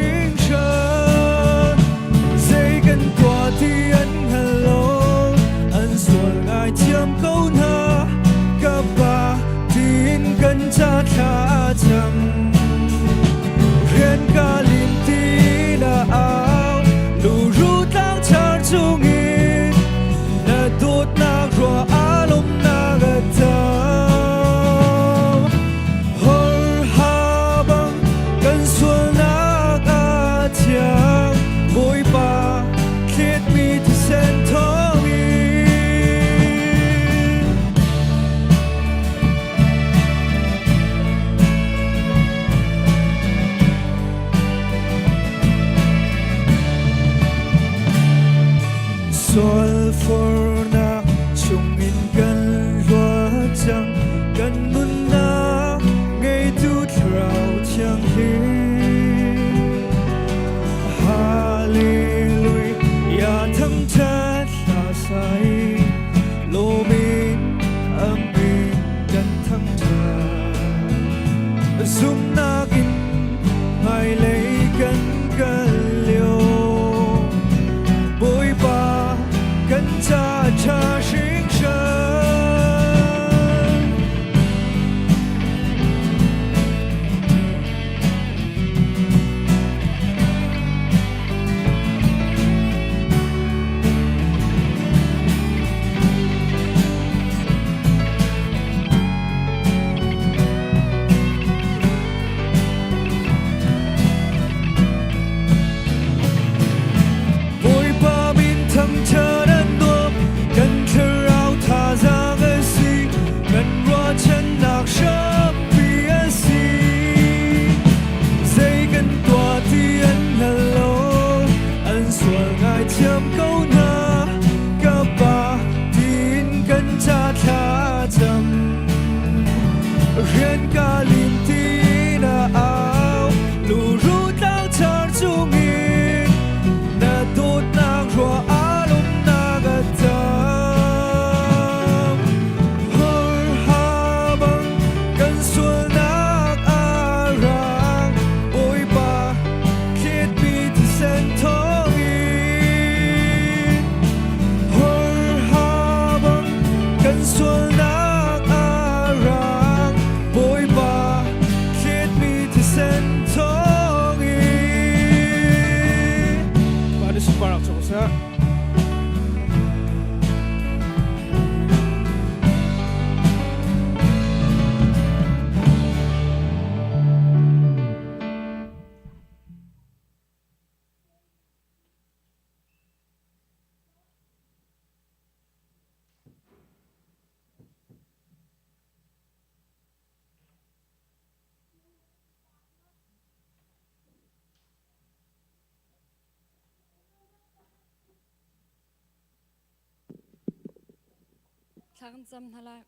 Thla kan cam hna lai.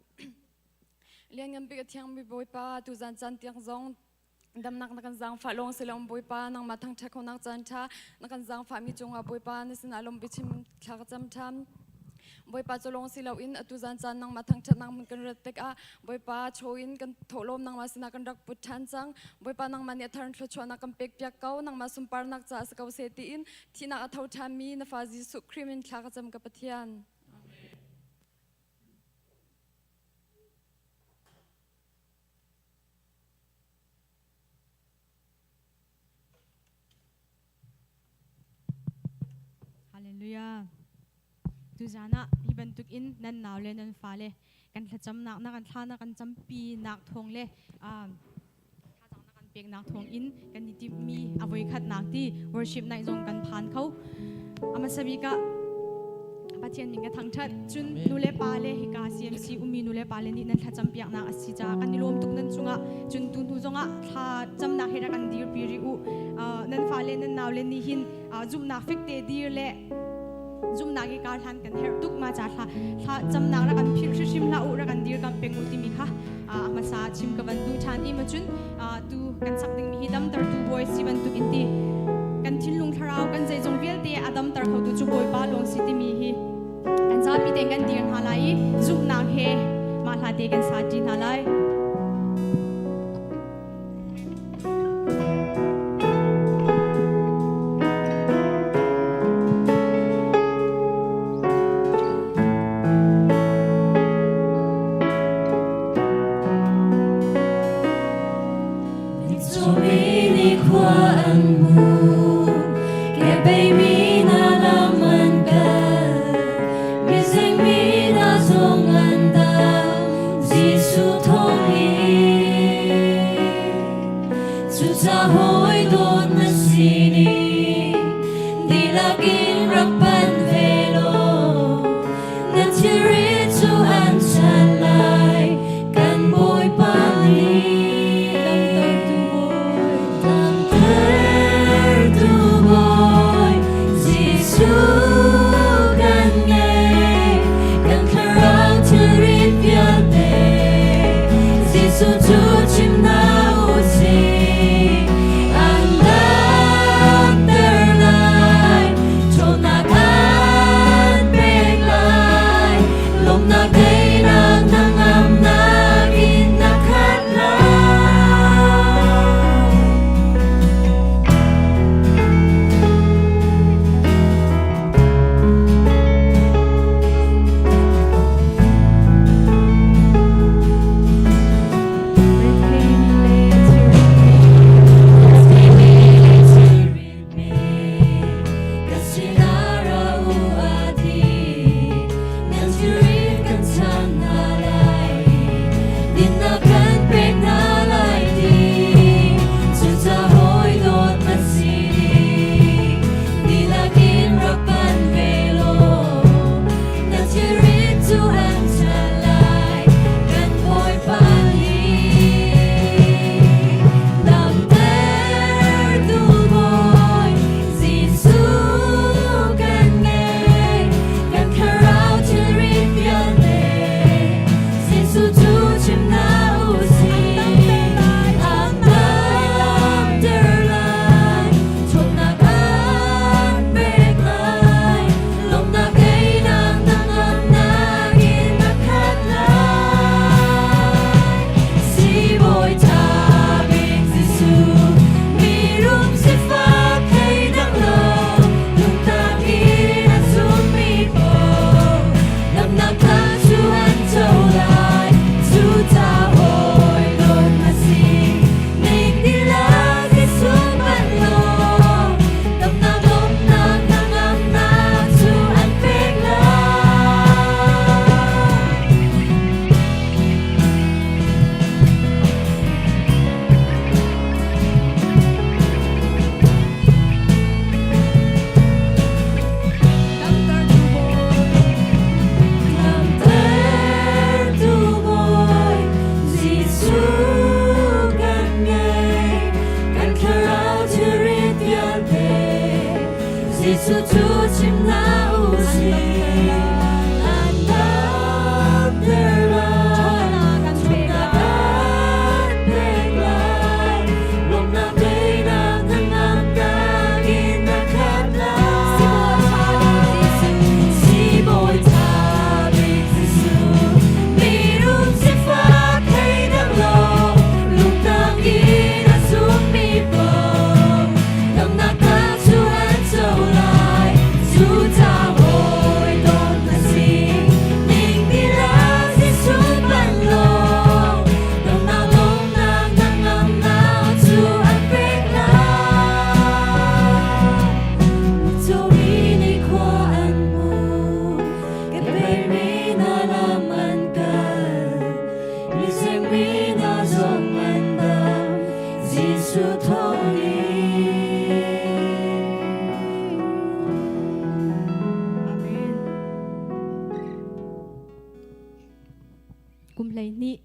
Lianngan bik a thiangmi Bawipa, tuzan caan tiang zong damnak na kan zaangfah lawng si lo Bawipa, nangmah thangṭhat khonak caan ṭha na kan zaangfahmi cungah Bawipa na sinah lawmhbi chim thla ka cam ṭhan. Bawipa cu lawng si loin atu zan caan nangmah thangṭhatnak hmun kan rat tikah Bawipa chaw in kan thawhlawm nangmah sinah kan rak put ṭhan cang. Bawipa nangmah nih a thar in thluachuahnak kan pekpiak ko, nangmah sunparnak caah si ko seh tiin thihnak a tho ṭhanmi na fa Jesuh Khrih min thla ka cam ka Pathian. Hallelujah. Tuzan ah hi bantuk in nan nau le nan fale kan thlacamnak na kan thla na kan campi nak thawng le thazaang na kan peknak thawng in kan i timhmi a voikhatnak ti worship night zong kan phan kho. Amasa bik ah Pathian min ka thangṭhat. Cun nule pa le hika CMC ummi nule pa le nih nan thlacam piaknak a si caah kan i lawm tuk nan cungah. Cun tu hnu zongah thla camnak he rak kan dirpi rih u. Nan fale nan naule nih hin zumhnak fekte dir le zumhnak i kar hlan kan herh tuk ma ca thla thla camnak rak kan philh hrimhrim hlah u rak kan dir kam peng u timi kha hmasa chim ka van duh ṭhan i ma cun tu kan sak dingmi hi damtertu bawi si bantuk in ti kan thinlung thlarau kan zeizong vialte a damter khotu cu Bawipa lawng si timi hi kan zapi tein kan dir hna lai i zumhnak he mah hla te kan sa ṭi hna lai.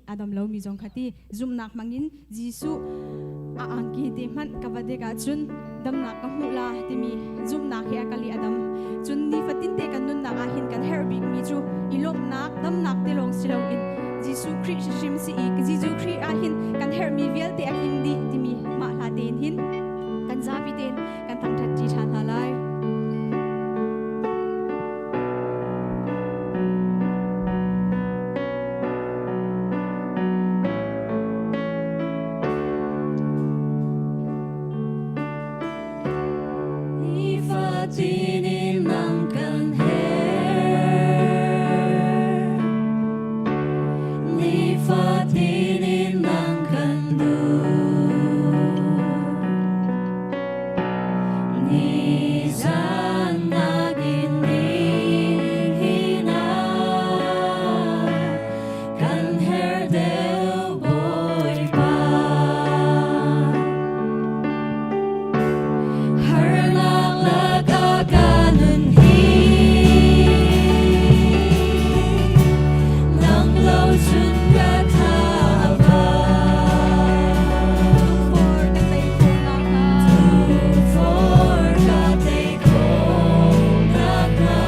a dam lomi zong kha ti zumhnak hmangin Jesuh a angki te hmanh ka va dek ahcun damnak ka hmuh la timi zumhnak he a kal i a dam. Cun nifatin te kan nunnak ah hin kan herh bikmi cu i lawmhnak, damnak te lawng si loin Jesuh Khrih hrim si i Jesuh Khrih ah hin kan herhmi vialte a tling dih timi mah hla tein hin kan zapi tein kan thangṭhat ṭi ṭhan hna lai. Nifatin in nang kan herh. Nifatin in nang kan duh. Nizan nakin nihin ah kan herh deuh Bawipa. Harnak lakah ka nun hi nang lo cun ka tha a ba. For ka tei khawh nakhnga. For ka tei khawh nakhnga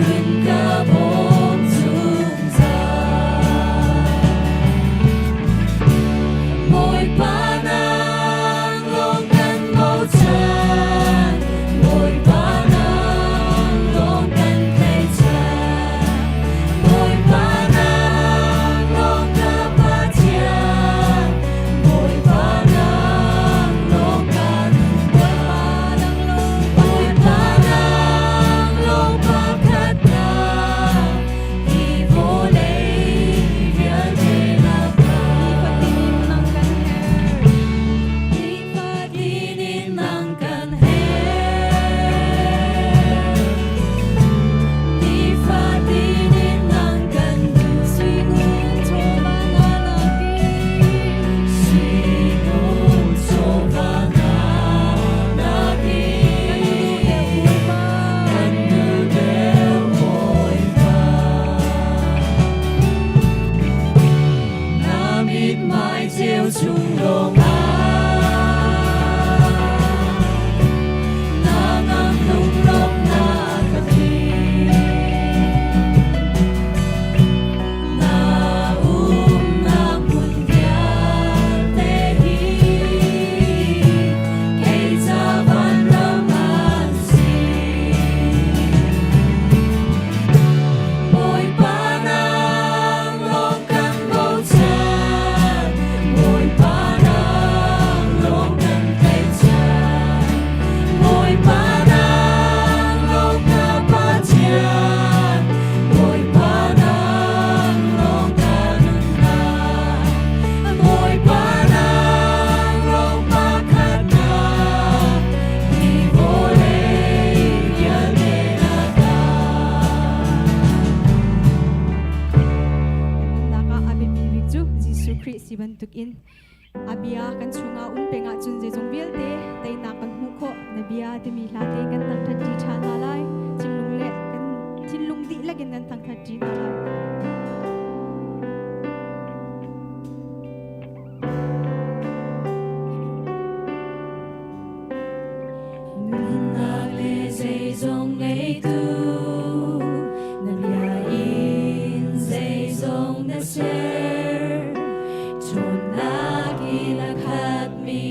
run ka bawm zungzal. Bawipa nang lawng kan bochan, Bawipa nang lawng kan tlaihchan, Bawipa nang lawng ka Pathian, Bawipa nang lawng ka nunnak, Bawipa nang lawng pakhatnak, hi vawlei vialte lakah. Nifatin in nang kan herh. Nifatin in nang kan herh. Nifatin in nang kan duh. Sui ngun chawva na nakin. Sui ngun chawva na nakin. Kan duh deuh Bawipa. Kan duh deuh Bawipa. Na mithmai ceu chung lawngah na ngam lunglawmhnak ka tling. Na umnak hmun vialte hi kei ca vanram an si. Bawipa nang lawng kan bochan, Bawipa nang lawng kan tlaihchan, Bawipa nang lawng ka Pathian, Bawipa nang lawng ka nunnak, Bawipa nang lawng pakhatnak, hi vawlei vialte lakah. Kan nunnak ah a biapi bik cu Jesuh Khrih si bantukin a bia kan chungah um peng ahcun zeizong vialte teinak kan hmuh khawh. Na bia timi hla te kan thangṭhat ṭi ṭhan hna lai. Thinlung le kan thinlung dihlak in kan thangṭhat ṭi hna lai. Nunnak le zeizong ngeitu na bia in zeizong na ser. Ṭhawnnak in a khatmi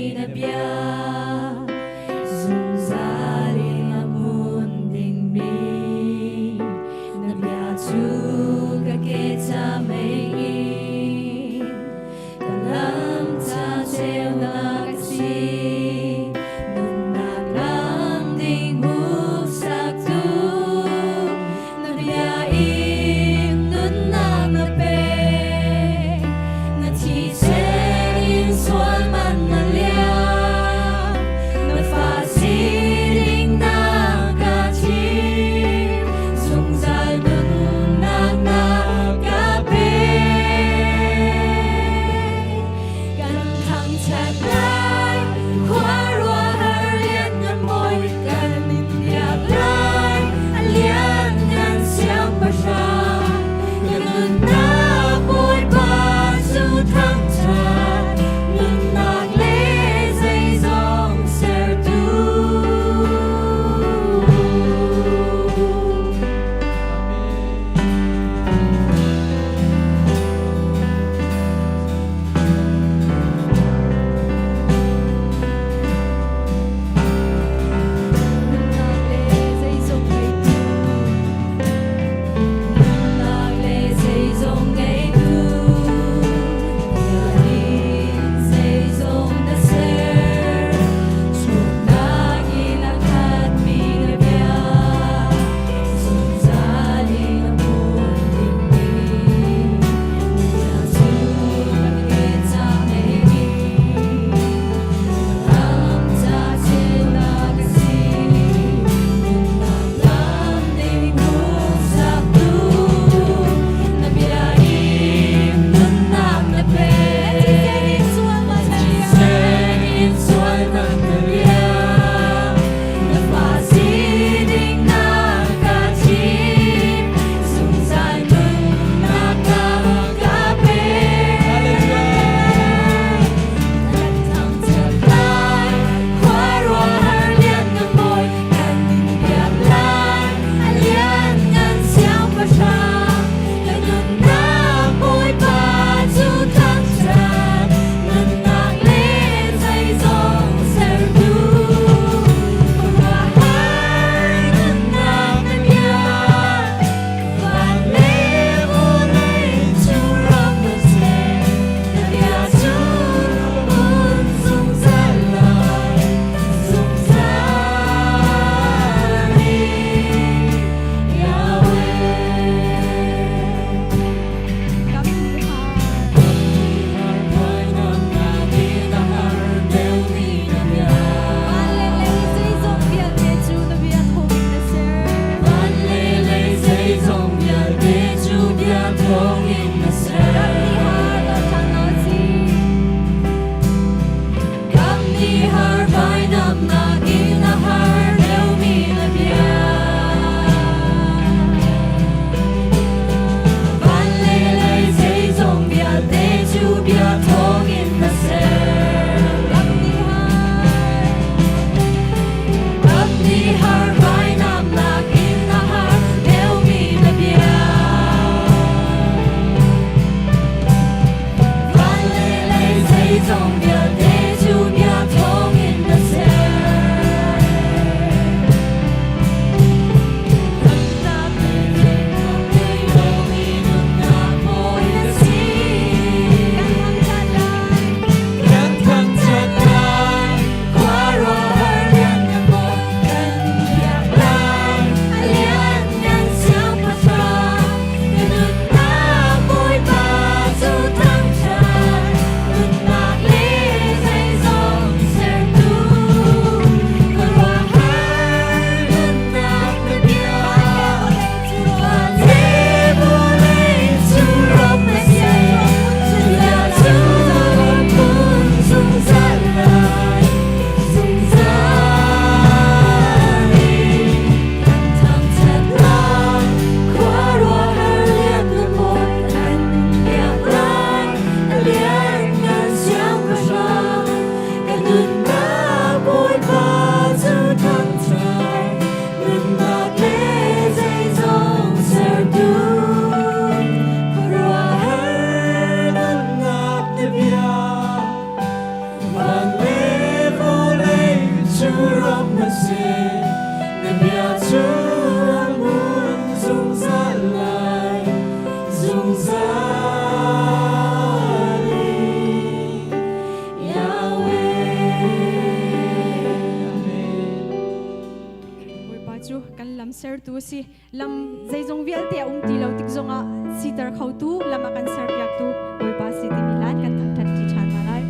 sertu a si. Lam zeizong vialte a um ti lo tik zongah siter khotu, lam a kan serpiaktu Bawipa si timi lan kan thangṭhat ṭi ṭhan hna lai.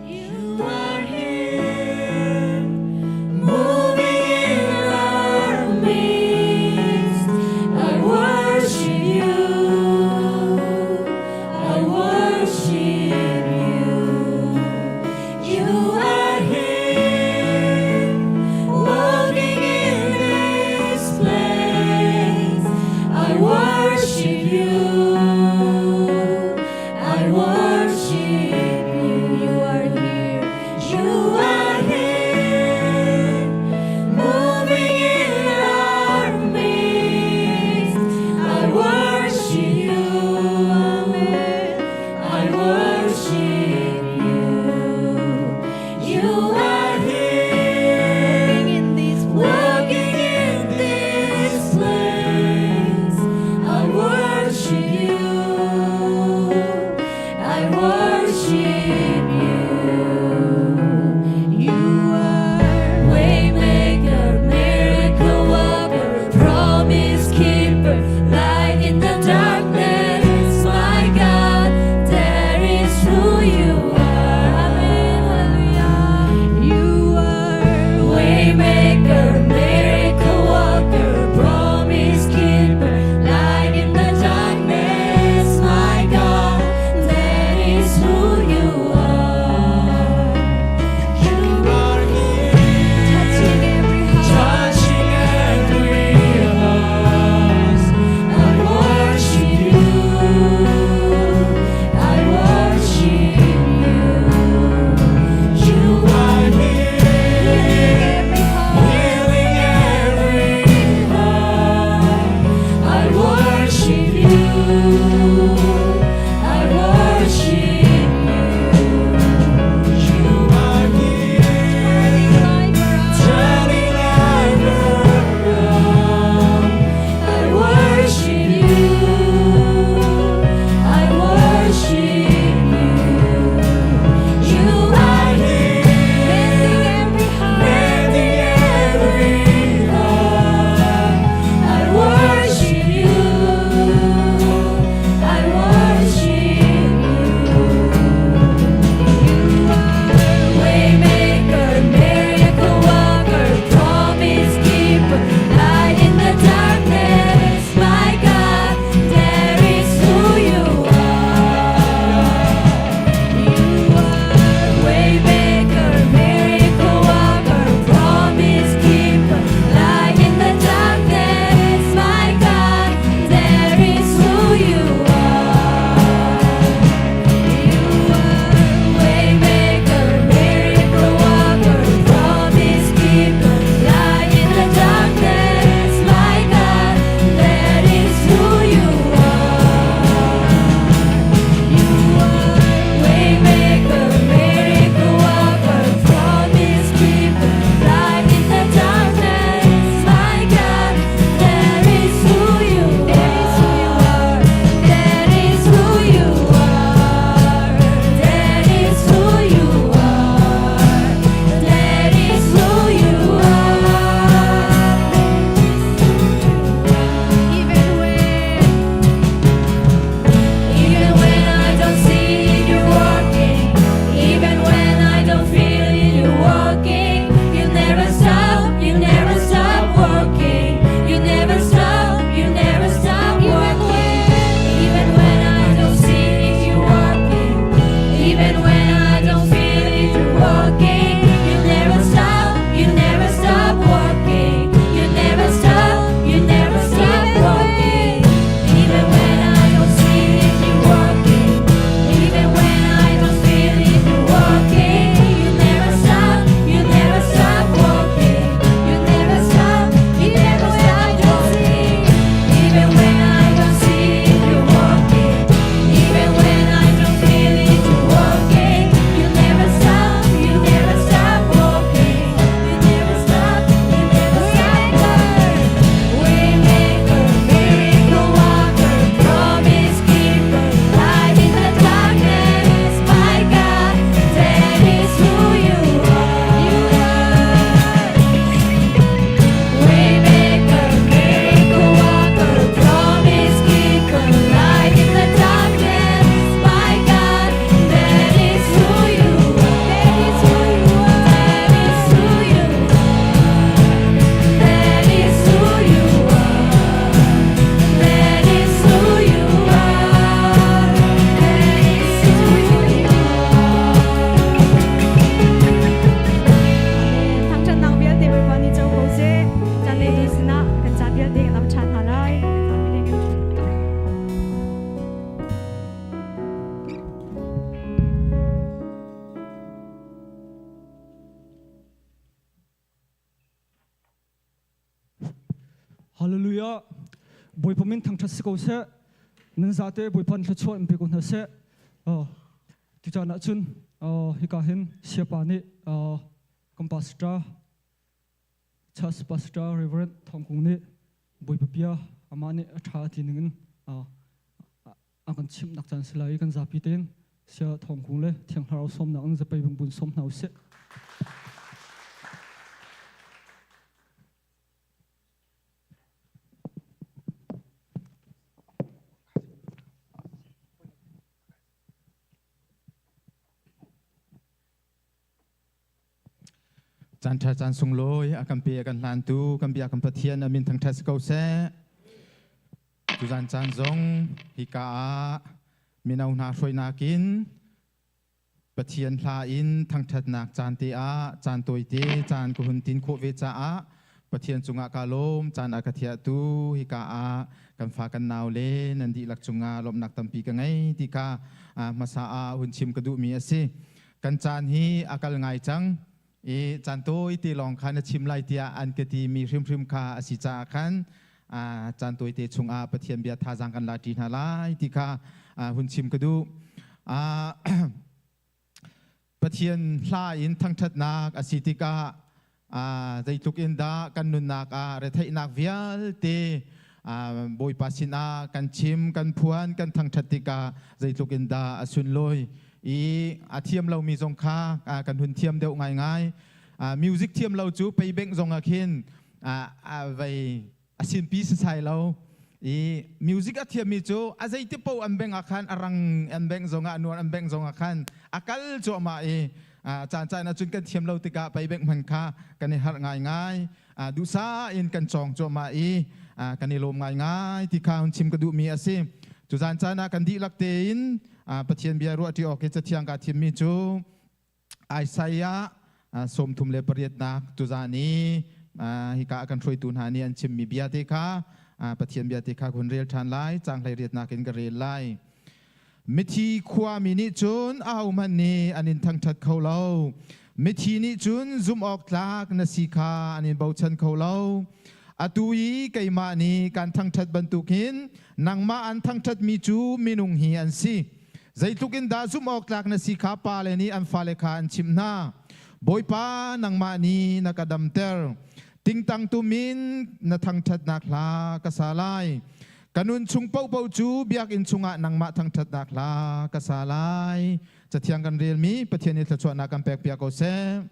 You are here, moving in our midst. Hallelujah. Bawipa min thangṭhat si ko seh. Nan zate Bawipa nih thluachuah in pe ko hna seh. Tucaan ahcun hika hin siapa nih kan pastor Church Pastor Reverend Thawng Kung nih Bawipa bia amah nih a ṭha ti ningin a kan chimhnak caan si lai i kan zapi tein Sia Thawng Kung le Thiang Thlarau sawmnak in zapei bungbun sawm hna usih. Caan ṭha caan sunglawi a kan pe a kan hlantu kan bia kan Pathian a min thangṭhat si ko seh. Tuzan caan zong hika ah mino hna hruainak in Pathian hla in thangṭhatnak caan te ah caan tawite caan ka hun tin khawh ve caah Pathian cungah ka lawm caan a ka thiahtu hika ah kan fa kan nau le nan dihlak cungah lawmhnak tampi ka ngei ti kha hmasa ah hun chim ka duhmi a si. Kan caan hi a kal ngai cang i caan tawite lawng kha na chim lai tiah an ka timi hrimhrim kha a si caah khan caan tawite chungah Pathian bia thazaang kan la ṭi hna lai ti kha hun chim ka duh. Pathian hla in thangṭhatnak a si tikah zeitluk in dah kan nunnak ah retheihnak vialte Bawipa sinah kan chim, kan phuan, kan thangṭhat tikah zeitluk in dah a sunlawi i a thiam lomi zong kha kan hun thiam deuh ngaingai. Music thiam lo cu pei bengh zong ah khin vei a sinpi sasai lo i music a thiammi cu a zeiti paoh an bengh ah khan a rang an bengh zongah a nuar an bengh zongah khan a kal cuahmah i caan caan ahcun kan thiam lo tikah pei bengh hman kha kan i harh ngaingai duhsah in kan cawng cuahmah i kan i lawm ngaingai ti kha hun chim ka duhmi a si cu zan caan ah kan dihlak tein Pathian bia ruah ṭi awk i cathiang kaa thimmi cu Isaiah 38nak tuzan i hika a kan hruaitu hna nih an chimmi bia te kha Pathian bia te kha hun rel ṭhan lai caang 18nak in ka rel lai. Mithi khuami nih cun ahohmanh nih an in thangṭhat kho lo. Mithi nih cun zumh awk tlak na si kha an in bochan kho lo. Atu i keimah nih kan thangṭhat bantukin nangmah an thangṭhatmi cu minung hi an si. Zeitluk in dah zumh awk tlak na si kha pale nih an fale kha an chimh hna. Bawipa, nangmah nih na ka damter. Tingtang tum in na thangṭhatnak hla ka sa lai. Ka nun chung paohpaoh cu biakinn chungah nangmah thangṭhatnak hla ka sa lai. Cathiang kan relmi Pathian nih thluachuahnak kan pekpiak ko seh.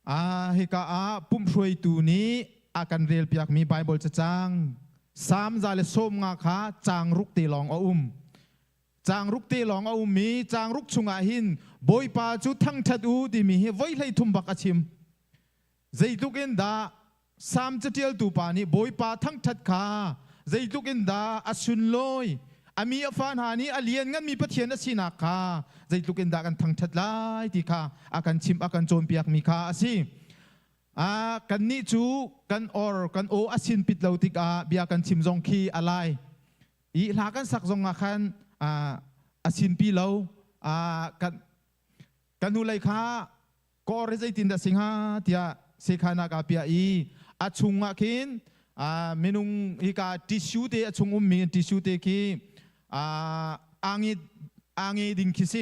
Ah, hika ah pumhruaitu nih a kan relpiakmi Baibal cacang Salm 150 kha caang ruk te lawng a um. Caang ruk te lawng a um i caang ruk chungah hin Bawipa cu thangṭhat u timi hi voi 33 bak a chim. Zeitluk in dah Salm caṭialtu pa nih Bawipa thangṭhat kha zeitluk in dah a sunlawi, a mi a fa hna nih a liannganmi Pathian a sinak kha zeitluk in dah kan thangṭhat lai ti kha a kan chimh, a kan cawnpiakmi kha a si. Ah, kannih cu kan or, kan aw a sin pit lo tikah bia kan chim zong khi a lai. I hla kan sak zong ah khan a sinpi lo. Kan kan hnulei kha Kawr hi zeitindah si hnga tiah sekhan ah kaa piah i a chung ah khin minung hika tissue te a chung ummi tissue te khi angi angi ding khi si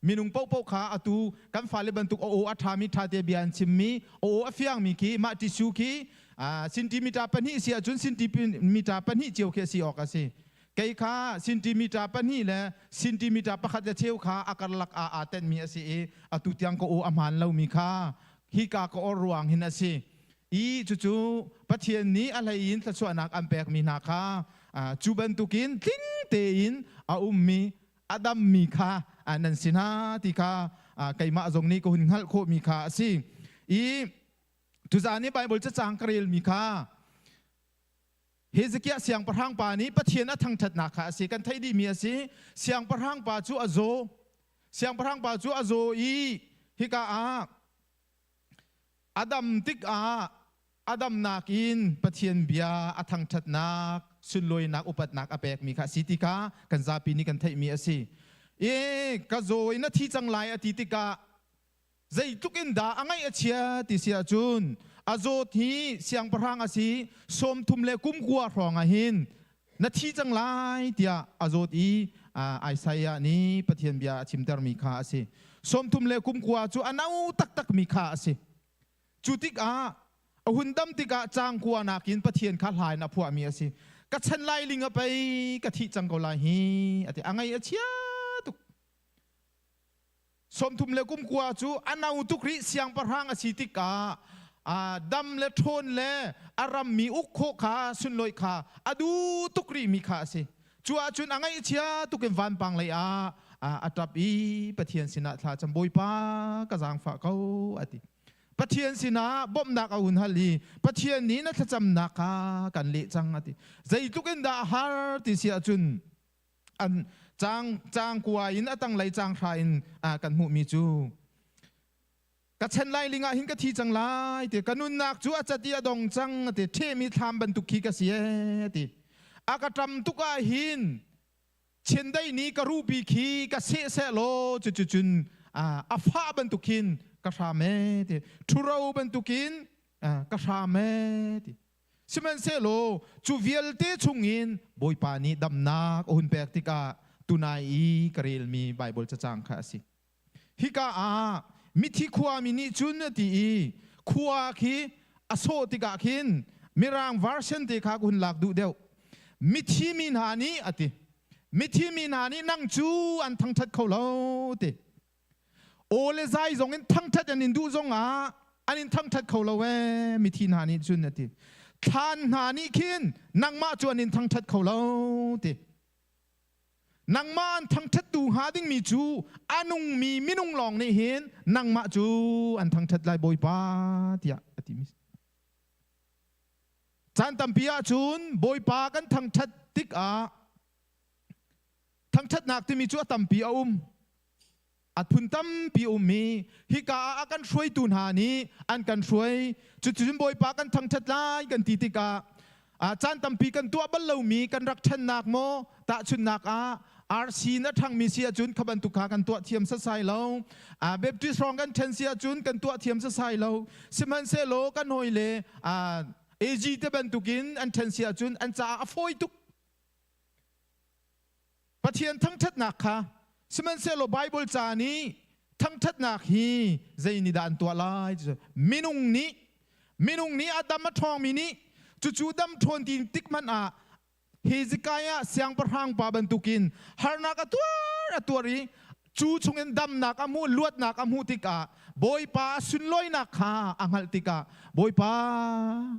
minung paohpaoh kha atu kan fale bantuk a aw a ṭhami ṭha te bia an chimmi a aw a fiangmi khi mah tissue khi centimeter pahnih si ahcun centimeter pahnih cio khi a si awk a si Kei kha centimeter pahnih le centimeter pakhat le cheu kha a karlak ah aa tenhmi a si i atu tiang ka aw a hmaan lomi kha hika ka or ruang hin a si. I cucu Pathian nih a hlei in thluachuahnak an pekmi hna kha cu bantukin tling tein a ummi a dammi kha nan si hna ti kha keimah zong nih ka hun hngalh khawhmi kha a si. I tuzaan i Baibal cacang ka relmi kha Hezekiah siangpahrang pa nih Pathian a thangṭhatnak kha a si. Kan theih dihmi a si. Siangpahrang pa cu a zaw. Siangpahrang pa cu a zaw i hika ah a dam tikah a damnak in Pathian bia a thangṭhatnak, sunlawinak, upatnak a pekmi kha a si ti kha kan zapi nih kan theihmi a si. E ka zaw in a thi cang lai a ti tikah zeitluk in dah a ngaih a chia ti si ahcun A zawt hi siangpahrang a si 30 le kum kua hrawng ah hin na thi cang lai tiah a zawt i Isaiah nih Pathian bia a chimtermi kha a si. 30 le kum kua cu a no taktakmi kha a si. Cu tikah a hun dam tikah caang kua nakin Pathian kha hla in a phuahmi a si. Ka chan lai ling a pei ka thih cang ko lai hi a ti. A ngaih a chia tuk. 30 le kum kua cu a no tuk rih siangpahrang a si tikah dam le ṭhawn le a rammi uk khawh kha sunlawih kha a duh tuk rihmi kha a si. Cu ahcun a ngaihchia tuk in vanpang lei ah a ṭap i Pathian sinah thla cam Bawipa ka zaangfah ko a ti. Pathian sinah bawmhnak a hun hal i Pathian nih na thlacamnak kha kan leh cang a ti. Zeitluk in dah a har ti si ahcun an caang caang kua in a tanglei caang hra in kan hmuhmi cu ka chan lai ling ah hin ka thi cang lai ti ka nunnak cu a cat i a dong cang ti ṭhehmi thlam bantuk khi ka si ee ti a ka ṭam tuk ah hin chiandeih nih ka ruhpi khi ka seh seh law cucucun a fah bantuk khin ka hram ee ti ṭhuro bantukin ka hram ee ti Sihmanhsehlaw cu vialte chungin Bawipa nih damnak a hun pek tikah tunai i ka relmi Baibal cacang kha a si. Hika ah mithi khuami nih cun a ti i khua khi a sawh tikah khin Mirang version te kha ka hun lak duh deuh. Mithi mi hna nih a ti. Mithi mi hna nih nang cu an thangṭhat kho lo ti. Aw le zai zong in thangṭhat an in duh zongah an in thangṭhat kho lo ee mithi hna nih cun a ti. Thlan hna nih khin nangmah cu an in thangṭhat kho lo ti. Nangmah an thangṭhattu hnga dingmi cu a nungmi minung lawng nih hin nangmah cu an thangṭhat lai Bawipa tiah a timi. Caan tampi ahcun Bawipa kan thangṭhat tikah Thangṭhatnak timi cu a tampi a um. A phun tampi a um i hika ah a kan hruaitu hna nih an kan hruai. Cuticun Bawipa kan thangṭhat lai kan ti tikah caan tampi kan tuah bal lomi kan rak ṭhennak maw tahchunhnak ah RC na ṭhangmi si ahcun kha bantuk kha kan tuah thiam sasai lo. Baptist hrawng kan ṭhen si ahcun kan tuah thiam sasai lo. Sihmanhsehlaw kan hawile AG te bantukin an ṭhen si ahcun an caah a fawi tuk. Pathian thangṭhatnak kha sihmanhsehlaw Baibal ca nih thangṭhatnak hi zei nih dah an tuah lai minung nih minung nih a dam a ṭhawngmi nih cucu dam ṭhawn ti tik hmanh ah Hezekiah siangpahrang pa bantukin harnak a tuar a tuar i cu chungin damnak a hmuh luatnak a hmuh tikah Bawipa a sunlawinak kha a hngalh tikah Bawipa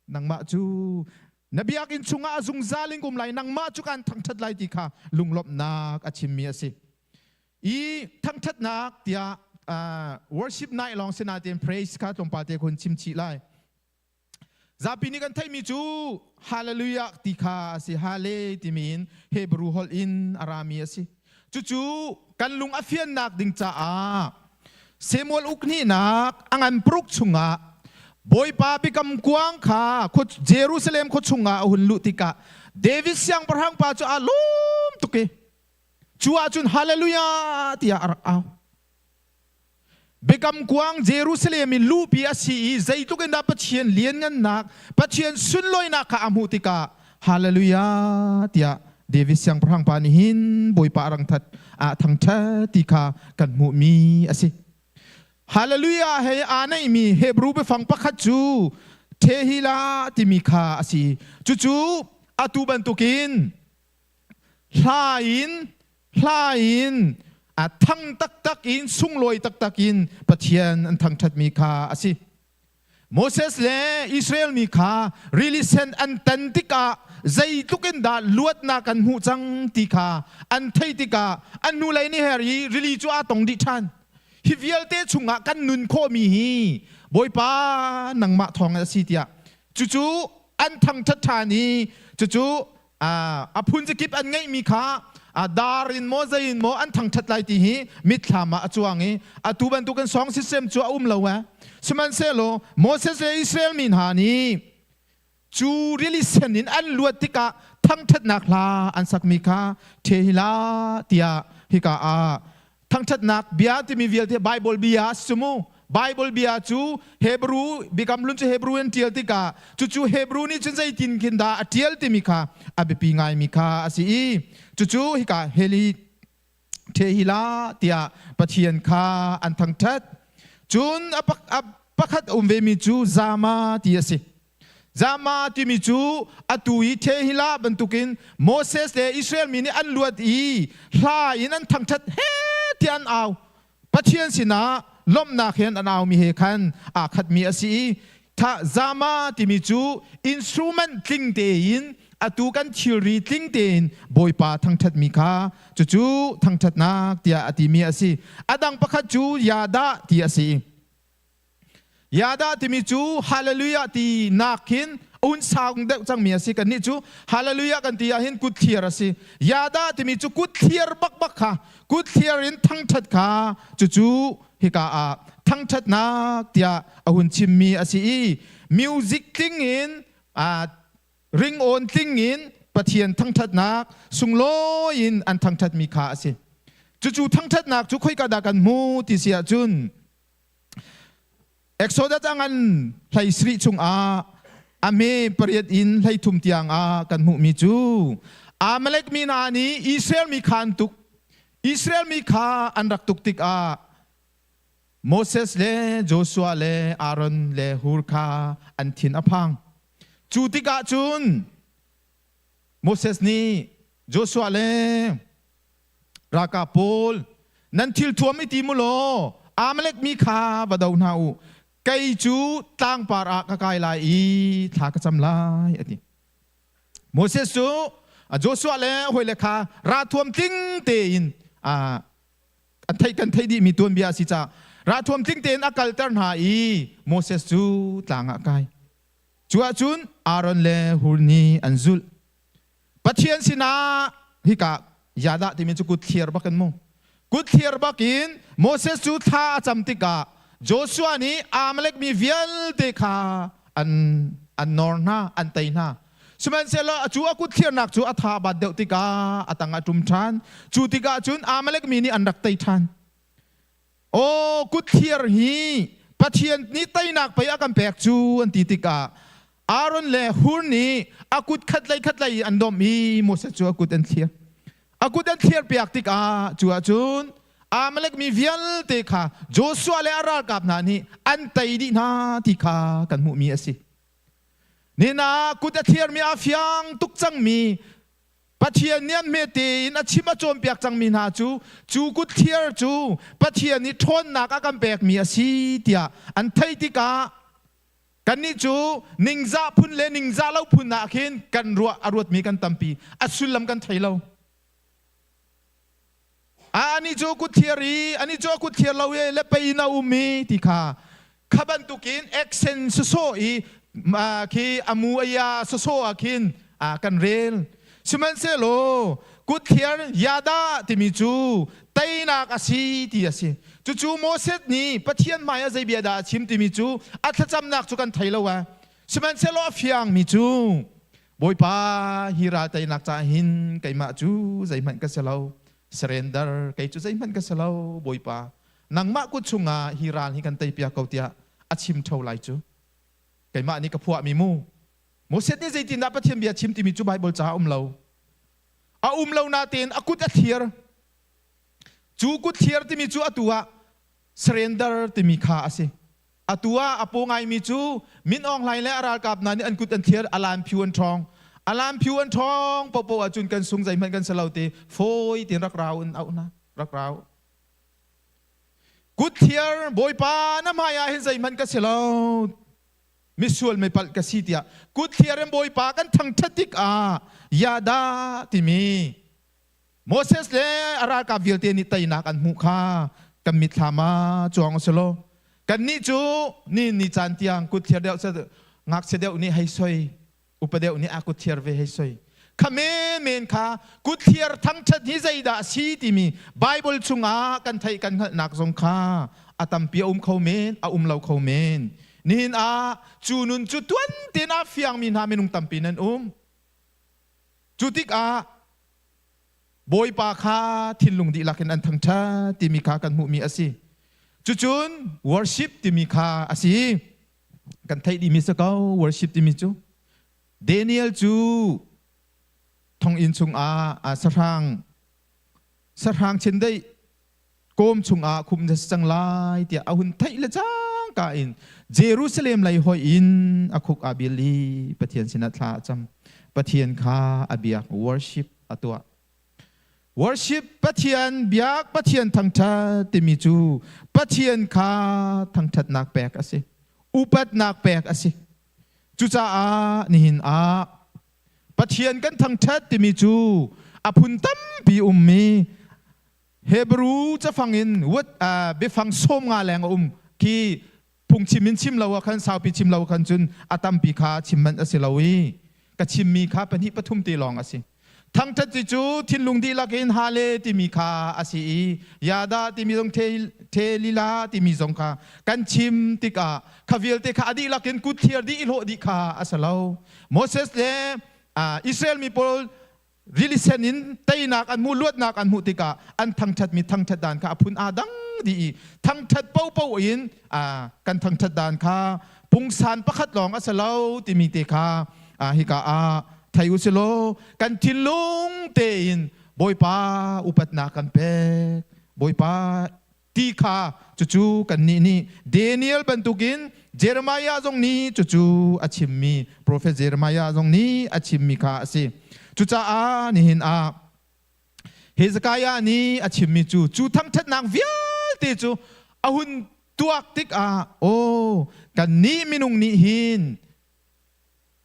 nangmah cu na biakinn chungah a zungzal in um lai nangmah cu kan thangṭhat lai ti kha lunglawmhnak a chimmi a si i thangṭhatnak tiah worship night lawng si nain praise kha tlawmpal te kun chim chih lai zapi nih kan theihmi cu hallelujah ti kha a si hale timi in Hebrew holh in a rami a si cucu kan lung a fiannak ding caah Samuel uk hnihnak a ngan paruk chungah Bawipa biakam kuang kha Jerusalem khua chungah a hun luh tikah David siangpahrang pa cu aa lawm tuk i cu ahcun Hallelujah tiah a rak au. Biakam kuang Jerusalem in luhpi a si i zeitluk in dah Pathian lianngannak, Pathian sunlawinak kha a hmuh tikah Hallelujah tiah David siangpahrang pa nih hin Bawipa a rang that a thangṭhat ti kha kan hmuhmi a si. Hallelujah he aa neihmi Hebrew biafang pakhat cu Tehillah timi kha a si. Cucu atu bantukin hla in hla in a thang taktak in sunglawi taktak in Pathian an thangṭhatmi kha a si. Moses le Israel mi kha rili sen an tan tikah zeitluk in dah luatnak an hmuh cang ti kha an theih tikah an hnulei ni her i rili cu aa tong dih ṭhan. Hi vialte chungah kan nun khawhmi hi Bawipa nangmah thawng a si tiah cucu an thangṭhat ṭhan i cucu a phun zakip an ngeihmi kha dar in maw zei in maw an thangṭhat lai ti hi mitthlam ah a cuang i atu bantukin song system cu a um lo eh sihmanhsehlaw Moses le Israel mi hna nih cu rili sen in an luat tikah thangṭhatnak hla an sakmi kha ṭhe tiah hika ah thangṭhatnak bia timi vialte Bible bia a si mu. Bible bia cu Hebrew Biakam Hlun cu Hebrew in ṭial tikah cucu Hebrew nih cun zeitin khin dah a ṭial timi kha a biapi ngaimi kha a si i cucu hika Heli Thehila tiah Pathian kha an thangṭhat. Cun a pakhat a um vemi cu Zama ti a si. Zama timi cu atu i Thehila bantukin Moses le Israel mi nih an luat i hla in an thangṭhat he tiah an au. Pathian sinah lawmhnak he an aumi he khan aa khatmi a si i tha zama timi cu instrument tling tein atu kan thilri tling tein Bawipa thangṭhatmi kha cucu thangṭhatnak tiah a timi a si. A dang pakhat cu yada ti a si. Yada timi cu hallelujah ti nak hin un saung deuh cangmi a si. Kannih cu hallelujah kan ti ahhin kut thliar a si. Yada timi cu kut thliar bakbak kha, kut thliar in thangṭhat kha cucu hika ah thangṭhatnak tiah a hun chimmi a si i music tling in ringawn tling in Pathian thangṭhatnak sunglawi in an thangṭhatmi kha a si. Cucu thangṭhatnak cu khoika dah kan hmu ti si ahcun Exodus a ngan hlei sarih chungah a hme pariat in 13 tiang ah kan hmuhmi cu Amalek mi hna nih Israel mi kha an tuk. Israel mi kha an rak tuk tikah Moses le Joshua le Aaron le Hur kha an thin a phang. Cu tikah cun Moses nih Joshua le Ralkap pawl, nan thilthuam i tim u law Amalek mi kha va do hna u. Kei cu tlangpar ah ka kai lai i thla ka cam lai, a ti. Moses cu Joshua le hawile kha ralthuam tling tein a theih kan theih dihmi tuanbia a si caah ralthuam tling tein a kalter hna i Moses cu tlang ah kai. Cu ahcun Aaron le Hur nih an zulh. Pathian sinah hika yadah timi cu kut thliar bak in mu. Kut thliar bak in Moses cu thla a cam tikah Joshua nih Amalek mi vialte kha an an nawr hna, an tei hna. Sihmanhsehlaw cu a kut thliarnak cu a tha a bat deuh tikah a tang a ṭum ṭhan. Cu tikah cun Amalek mi nih an rak tei ṭhan. Aw kut thliar hi Pathian nih teinak pei a kan pek cu an ti tikah Aaron le Hur nih a kut khatlei khatlei i an domh i Moses cu a kut an thliar. A kut an thliar piak tikah cu ahcun Amalek mi vialte kha Joshua le a ralkap hna nih an tei dih hna ti kha kan hmuhmi a si. Nihin ah kut a thliarmi a fiang tuk cangmi Pathian nih an hmete in a chim a cawnpiak cangmi hna cu cu kut thliar cu Pathian nih ṭhawnnak a kan pekmi a si tiah an theih tikah kannih cu ningzah phun le ningzah lo phun ah khin kan ruah a ruatmi kan tampi a sullam kan thei lo. A anih cu kut thliar i anih cu a kut thliar lo i le pei in a um i ti kha kha bantukin accent sawsawh i khi a mu a ya sawsawh ah khin kan rel. Sihmanhsehlaw kut thliar yada timi cu teinak a si ti a si. Cucu Moses nih Pathian hmai ah zei bia dah a chim timi cu a thlacamnak cu kan thei lo a. Sihmanhsehlaw a fiangmi cu Bawipa, hi ral teinak caah hin keimah cu zeihmanh ka si lo. Surrender, kei cu zeihmanh ka si lo, Bawipa. Nangmah kut chungah hi ral hi kan teipiak ko tiah a chim ṭheo lai cu. Keimah nih ka phuahmi mu. Moses nih zeitindah Pathian bia chim timi cu Baibal caah a um lo. A um lo natein a kut a thlir. Cu kut thlir timi cu atu ah surrender timi kha a si. Atu ah a paw ngaimi cu Min Aung Hlaing le a ralkap hna nih an kut an thlir, alan phu an ṭhawng. Alan phu an ṭhawng paohpaoh ahcun kan sung zeihmanh kan si lo ti fawi tein rak rau in auh hna, rak rau. Kut thliar Bawipa na hmai ah hin zeihmanh ka si lo. Misual mipalh ka si tiah kut thliar in Bawipa kan thangṭhat tikah yada timi Moses le a ralkap vialte nih teinak an hmuh kha kan mitthlam ah cuang u selaw kannih cu ni ni caan tiang kut thliar deuh ngakchia deuh nih hei soi upa deuh nih a kut thliar ve hei soi kha men kha kut thliar thangṭhat hi zeidah a si timi Bible chungah kan theih kan hngalhnak zong kha a tampi a um kho men a um lo kho men nihin ah cu nun cu tuan tein a fiangmi hna minung tampi nan um cu tikah Bawipa kha thinlung dihlak in an thangṭhat timi kha kan hmuhmi a si. Cucun worship timi kha a si. Kan theih dihmi si ko worship timi cu. Daniel cu thonginn chungah sahrang sahrang chindeih kawm chungah khum na si cang lai tiah a hun theih le cangka in Jerusalem lei hoih in a khuk aa bil i Pathian sinah thla a cam. Pathian kha a biak worship a tuah. Worship Pathian biak Pathian thangṭhat timi cu Pathian kha thangṭhatnak pek a si. Upatnak pek a si. Cucaah nihin ah Pathian kan thangṭhat timi cu a phun tampi ummi Hebrew cafang in what biafang 50 leng a um khi phungchim in chim lo ah khan saupi chim lo khan cun a tampi kha chim manh a si lo i ka chimmi kha pahnih pathum te lawng a si. Thangṭhat ti cu thinlung dihlak in hale timi kha a si i yada timi zong the lila timi zong kha kan chim tikah kha vialte kha a dihlak in kut thliar dih i hlawh dih kha a si lo. Moses le Israel mi pawl rili sen in teinak an hmuh luatnak an hmuh tikah an thangṭhatmi thangṭhat dan kha a phun aa dang dih i thangṭhat popo in kan thangṭhat dan kha pungsan pakhat lawng a si lo timi te kha hika ah thei u si law kan thinlung tein Bawipa upatnak kan pek Bawipa ti kha cucu kannih nih Daniel bantukin Jeremiah zong nih cucu a chimmi profet Jeremiah zong nih a chimmi kha a si. Cucaah nihin ah Hezekiah nih a chimmi cu cu thangṭhatnak vialte cu a hun tuak tikah aw kannih minung nih hin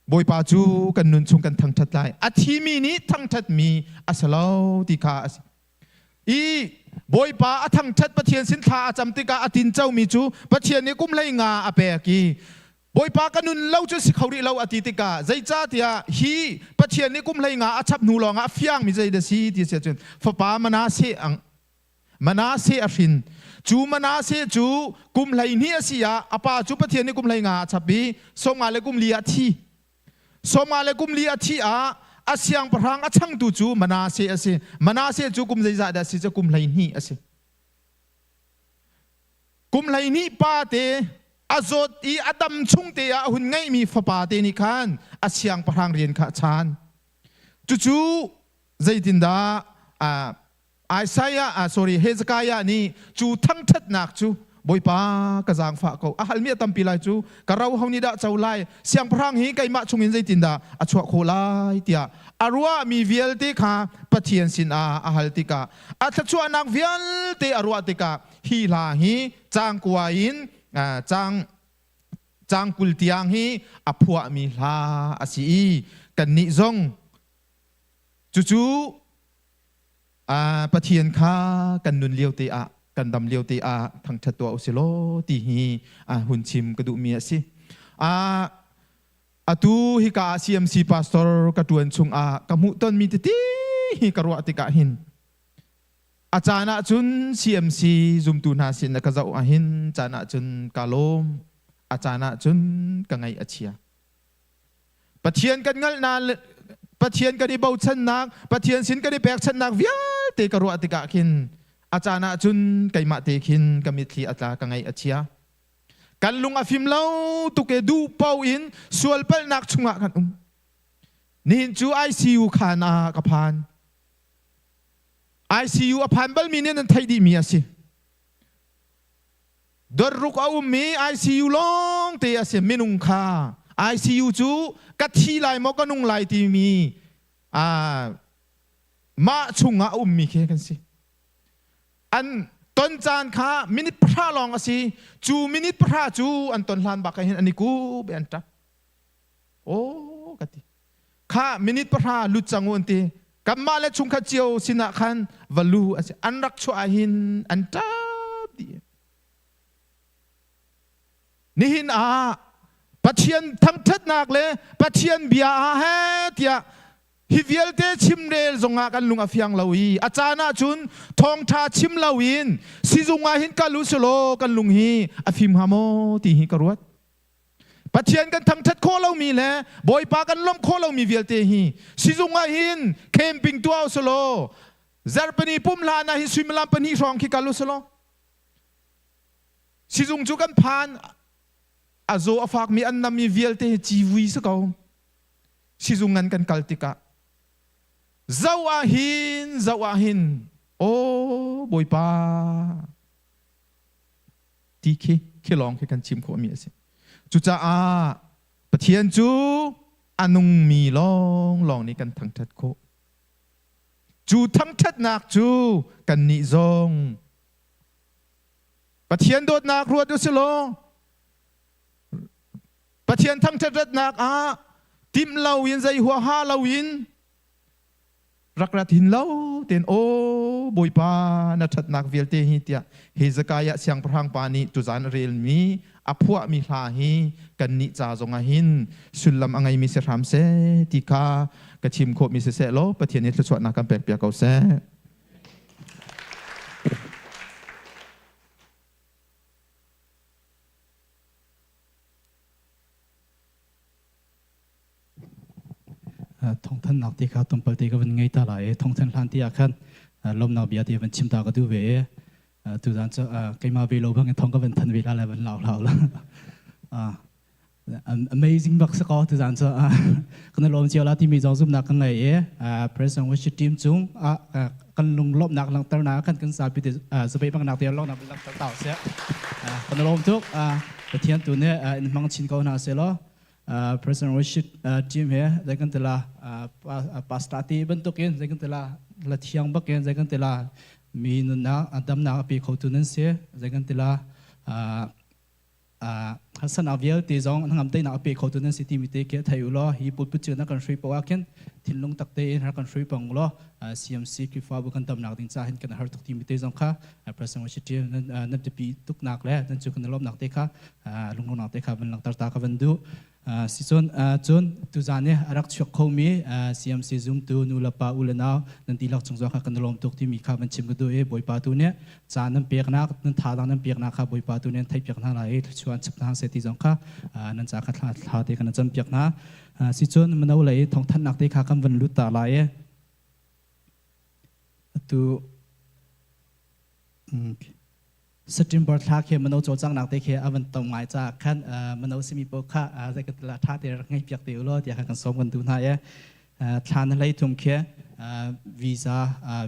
Bawipa cu kan nun chung kan thangṭhat lai. A thimi nih thangṭhatmi a si lo ti kha a si. I Bawipa a thangṭhat Pathian sin thla a cam tikah a tincomi cu Pathian nih kum 15 a pek i Bawipa ka nun lo cu si kho rih lo a ti tikah zeicahtiah hi Pathian nih kum 15 a chap hnu lawngah a fiangmi zei dah si ti si ahcun fapa Manasseh ang Manasseh a hrin cu Manasseh cu kum 12 a si ah a pa cu Pathian nih kum 15 a chap i 50 le kum li ah a thi. 50 le kum li a thih ah a siangpahrang a changtu cu Manasseh a si. Manasseh cu kum zeizah dah a si cu kum 12 a si. Kum 12 pa te a zawt i a dam chung te ah a hun ngeihmi fapa te nih khan a siangpahrang rian kha a chaan. Cucu zeitindah Isaiah, sorry, Hezekiah nih cu thangṭhatnak cu Bawipa ka zaangfah ko. A halmi a tampi lai cu ka ro ho nih dah co lai? Siangpahrang hi keimah chungin zeitindah a chuah khawh lai tiah a ruahmi vialte kha Pathian sinah a hal tikah a thluachuahnak vialte a ruah tikah hi hla hi caang kua in caang caang 20 tiang hi a phuahmi hla a si i kannih zong cucu Pathian kha kan nun lio te ah kan dam lio te ah thangṭhat tuah usih law ti hi hun chim ka duhmi a si. Atu hika ah CMC pastor ka ṭuan chungah ka hmuhtonmi tete hi ka ruah tikah hin a caan ahcun CMC zumtu hna sin ka zoh ahhin caan ahcun ka lawm, a caan ahcun ka ngaih a chia. Pathian kan hngalhnak Pathian kan i bochannak Pathian sin kan i pekchanhnak vialte ka ruah tikah khin a caan ah cun keimah te khin ka mitthli a tla ka ngaih a chia. Kan lung a fim lo tuk e duh paoh in sual palhnak chungah kan um. Nihin cu ICU khaan ah ka phan. ICU a phan balmi nih nan theih dihmi a si. Dawrruk a ummi ICU lawng te a si minung kha ICU cu ka thi lai maw ka nung lai timi mah chungah a ummi khi kan si. An ton caan kha minute 10 lawng a si. Cu minute 10 cu an ton hlan bak hin an i kup i an ṭap. Aw ka ti. Kha minute 10 lut cang u an ti. Kanmah le chungkhat cio sinah khan va lu a si. An rak chuah ahhin an ṭap dih. Nihin ah Pathian thangṭhatnak le Pathian bia ah he tiah hi vialte chimrel zongah kan lung a fiang lo i a caan ahcun thawngṭha chim loin sizung ah hin kal u silaw kan lung hi a fim hnga maw ti hi ka ruat. Pathian kan thangṭhat khawh lomi le Bawipa kan lawmh khawh lomi vialte hi sizung ah hin camping tuah usih law zarhpini pum hlan ah hin suimilam 2 hrawng khi kal usih law. Sizung cu kan phan a zaw a fakmi an nami vialte hi civui si ko. Sizung ngan kan kal tikah zoh ah hin zoh ah hin aw Bawipa ti khi khi lawng khi kan chim khawhmi a si. Cucaah Pathian cu a nungmi lawnglawng nih kan thangṭhat khawh. Cu thangṭhatnak cu kannih zong Pathian dawtnak ruat u silaw Pathian thangṭhat ratnak ah timh loin zei huaha loin rak rat hin lo ten aw Bawipa na ṭhatnak vialte hi tiah Hezekiah siangpahrang pa nih tuzan a relmi a phuahmi hla hi kannih ca zongah hin sullam a ngeimi si hram seh ti kha ka chim khawhmi siseh law Pathian nih thluachuahnak kan pekpiak ko seh. Thawngthanhnak te kha tlawmpal te ka van ngei ta lai i thawngthanh hlan ti ah khan lawmnak bia te van chim ta ka duh ve i tuzan cu keimah ve lo bang in thawng ka van than ve la le van lau hlau la. Amazing bak si ko tuzan cu. Kan i lawm cio la timi zong zumhnak ka ngei i President Worship Team cung ah kan lunglawmhnak langhternak kan kan zapi te zabeih bangnak te lawmnak langhter ta usih. Kan i lawm tuk. Pathian tu nih in hmang chin ko hna seh law President Worship Team he zei kan tila pastor ti bantukin zei kan tila la thiang bakin zei kan tila mi nunnak damnak a pe khotu nan si zei kan tila harsatnak vialte zong hnangam teinak a pe khotu nan si timi te khi thei u law hi pulpit cu na kan hrui poah khin thinlung tak tein har kan hrui pang law CMC Khrihfabu kan damnak ding ca hin kan har tuk timi te zong kha President Worship nan biapi tuknak le nan cu kan lawmnak te kha lunglawmnak te kha van langhter ta ka van duh. Sicun cun tuzan i a rak chuak khomi CMC zumtu nu le pa u le nau nan dihlak cung zong kha kan lawm tuk timi kha van chim ka duh i Bawipa tu nih caan nan peknak nan thazaang nan peknak kha Bawipa tu nih an theihpiak hna lai i thluachuah an chap hna seh ti zong kha nan ca kha thla thla te kan campiak hna. Sicun mino lei thawngthanhnak te kha kan van lut ta lai i atu September thla khi mino cawlcanghnak te khi a van tam ngai caah khan mino simi paoh kha zei kan tila tha te rak ngei piak te u law tiah khan kan sawm kan duh hna i thla na hlei thum khi visa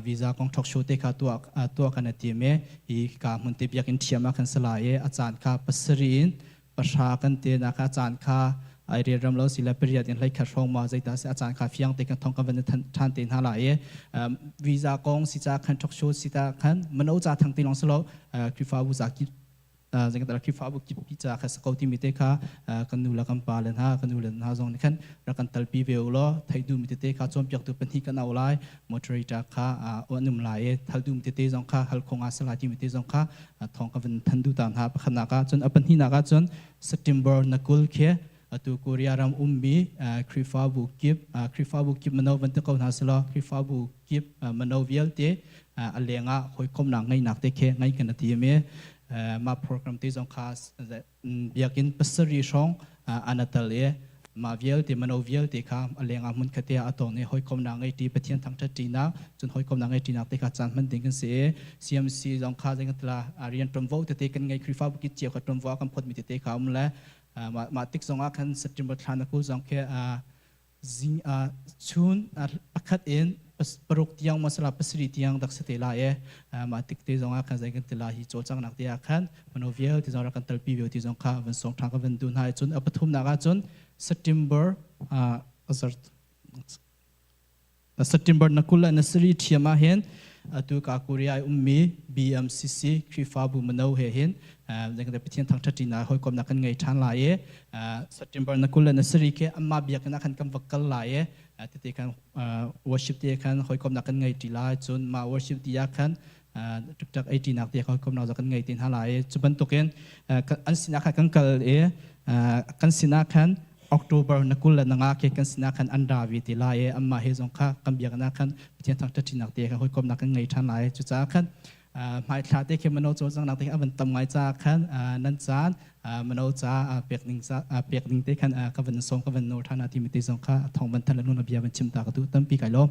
visa kong talk show te kha tuah tuah kan tim i hi ka hmun te biakinn thiam ah khan sala i a caan kha pasarih in pahra kan te na kha caan kha ai rian ram lo si le pariat in hlei khat hrawng ma zeita si a caan kha fiang te kan thong kan van than te hna la i visa kong si ca khan talk show si ta khan mano ca thang ti long selo Khrihfabu za ki zengta Khrihfabu kip pi ca kha sako ti mi te kha kan nu la kan pa le hna kan nu le hna zong nih khan rak kan talpi ve u law thei du mi tete kha cawnpiak tu pahnih kan au lai moderator kha an um lai i thal du mi tete zong kha hal khong a sala ti mi te zong kha thawng ka van than duh ta hna. Pakhatnak ah cun a pahnihnak ah cun September na 20 khi atu Korea ram ummi Khrihfabu kip Khrihfabu kip mano van ti ko hna selaw Khrihfabu kip mano vialte a leng ah hawikomnak ngeihnak te khi ngai kan ti mi mah program te zong kha biakinn pasarih hrawng an tal i mah vialte mano vialte kha a lengah hmun khat ah a tong i hawikomnak ngei ṭi Pathian thangṭhat ṭinak cun hawikomnak ngei ṭinak te kha caan hman ding kan si i CMC zong kha zei kan tila rian ṭuanvo tete kan ngei Khrihfabu kit cio kha ṭuanvo kan phawtmi tete kha um le mah tik zong ah khan September thla na 20 zong khi zing chun pakhat in paruk tiang masala pasarih tiang dak se te la e ma tik te zong ah khan zai kan te la hi cawlcangnak te ah khan mano vial ti zong rak kan talpi vial ti zong kha van song thang ka van du hna cun a pathum nak ah cun September September na 20 na sari thiam ah hin atu ka Korea i ummi BMCC Khrihfabu mano he hin zengte Pathian thangṭhat ṭinak hawikomnak kan ngei ṭhan lai i September na 20 na sari khi amma biakinn ah khan kan va kal lai i tete khan worship te khan hawikomnak kan ngei ṭi lai cun mah worship ti ah khan ṭikṭak ei ṭinak te hawikomnak kan ngei te hna lai i cu bantukin an sinah khan kan kal i kan sinah khan October na 20 le na nga ke kan sinah khan an ra ve te lai i anmah he zong kha kan biaknak khan Pathian thangṭhat ṭinak te kha hawikomnak kan ngei ṭhan lai. Cucaah khan hmaithla te khi mano cawlcanghnak te khan a van tam ngai caah khan nan caan mano ca pek ning ca pek ning te khan ka van sawm ka van nawl ṭhan timi te zong kha thawng van thanh le nun bia van chim ta ka duh tampi kai lawm.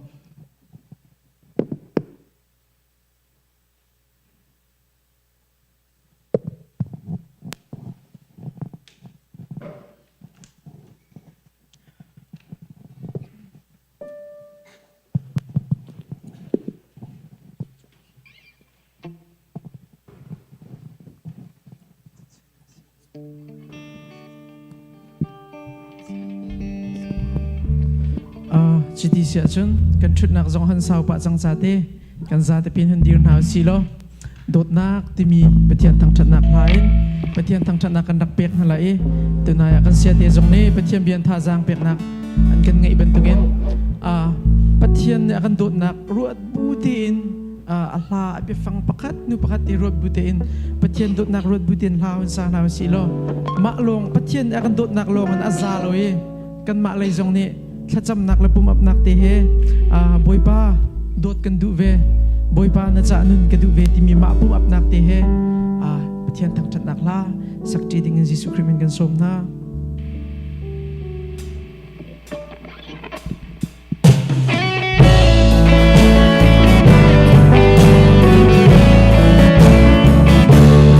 Cuti si ahcun kan ṭhutnak zong han sau pah cang ca te kan zate pin hun dir hna usih law dawtnak timi Pathian thangṭhatnak hla in Pathian thangṭhatnak kan rak pek hna lai i tunai ah kan siate zong nih Pathian bia thazaang peknak an kan ngeih bantukin Pathian nih a kan dawtnak ruat bu tein a hla a biafang pakhat nu pakhat ti ruat bu tein Pathian dawtnak ruat bu tein hla hun sa hna usih law mah lawng Pathian nih a kan dawtnak lawng in a za lo i kanmah lei zong nih thlacamnak le pumapnak te he Bawipa dawt kan duh ve, Bawipa na cah nun ka duh ve timi mah pumapnak te he Pathian thangṭhatnak hla sakṭi ding in Jesuh Khrih min kan sawm hna.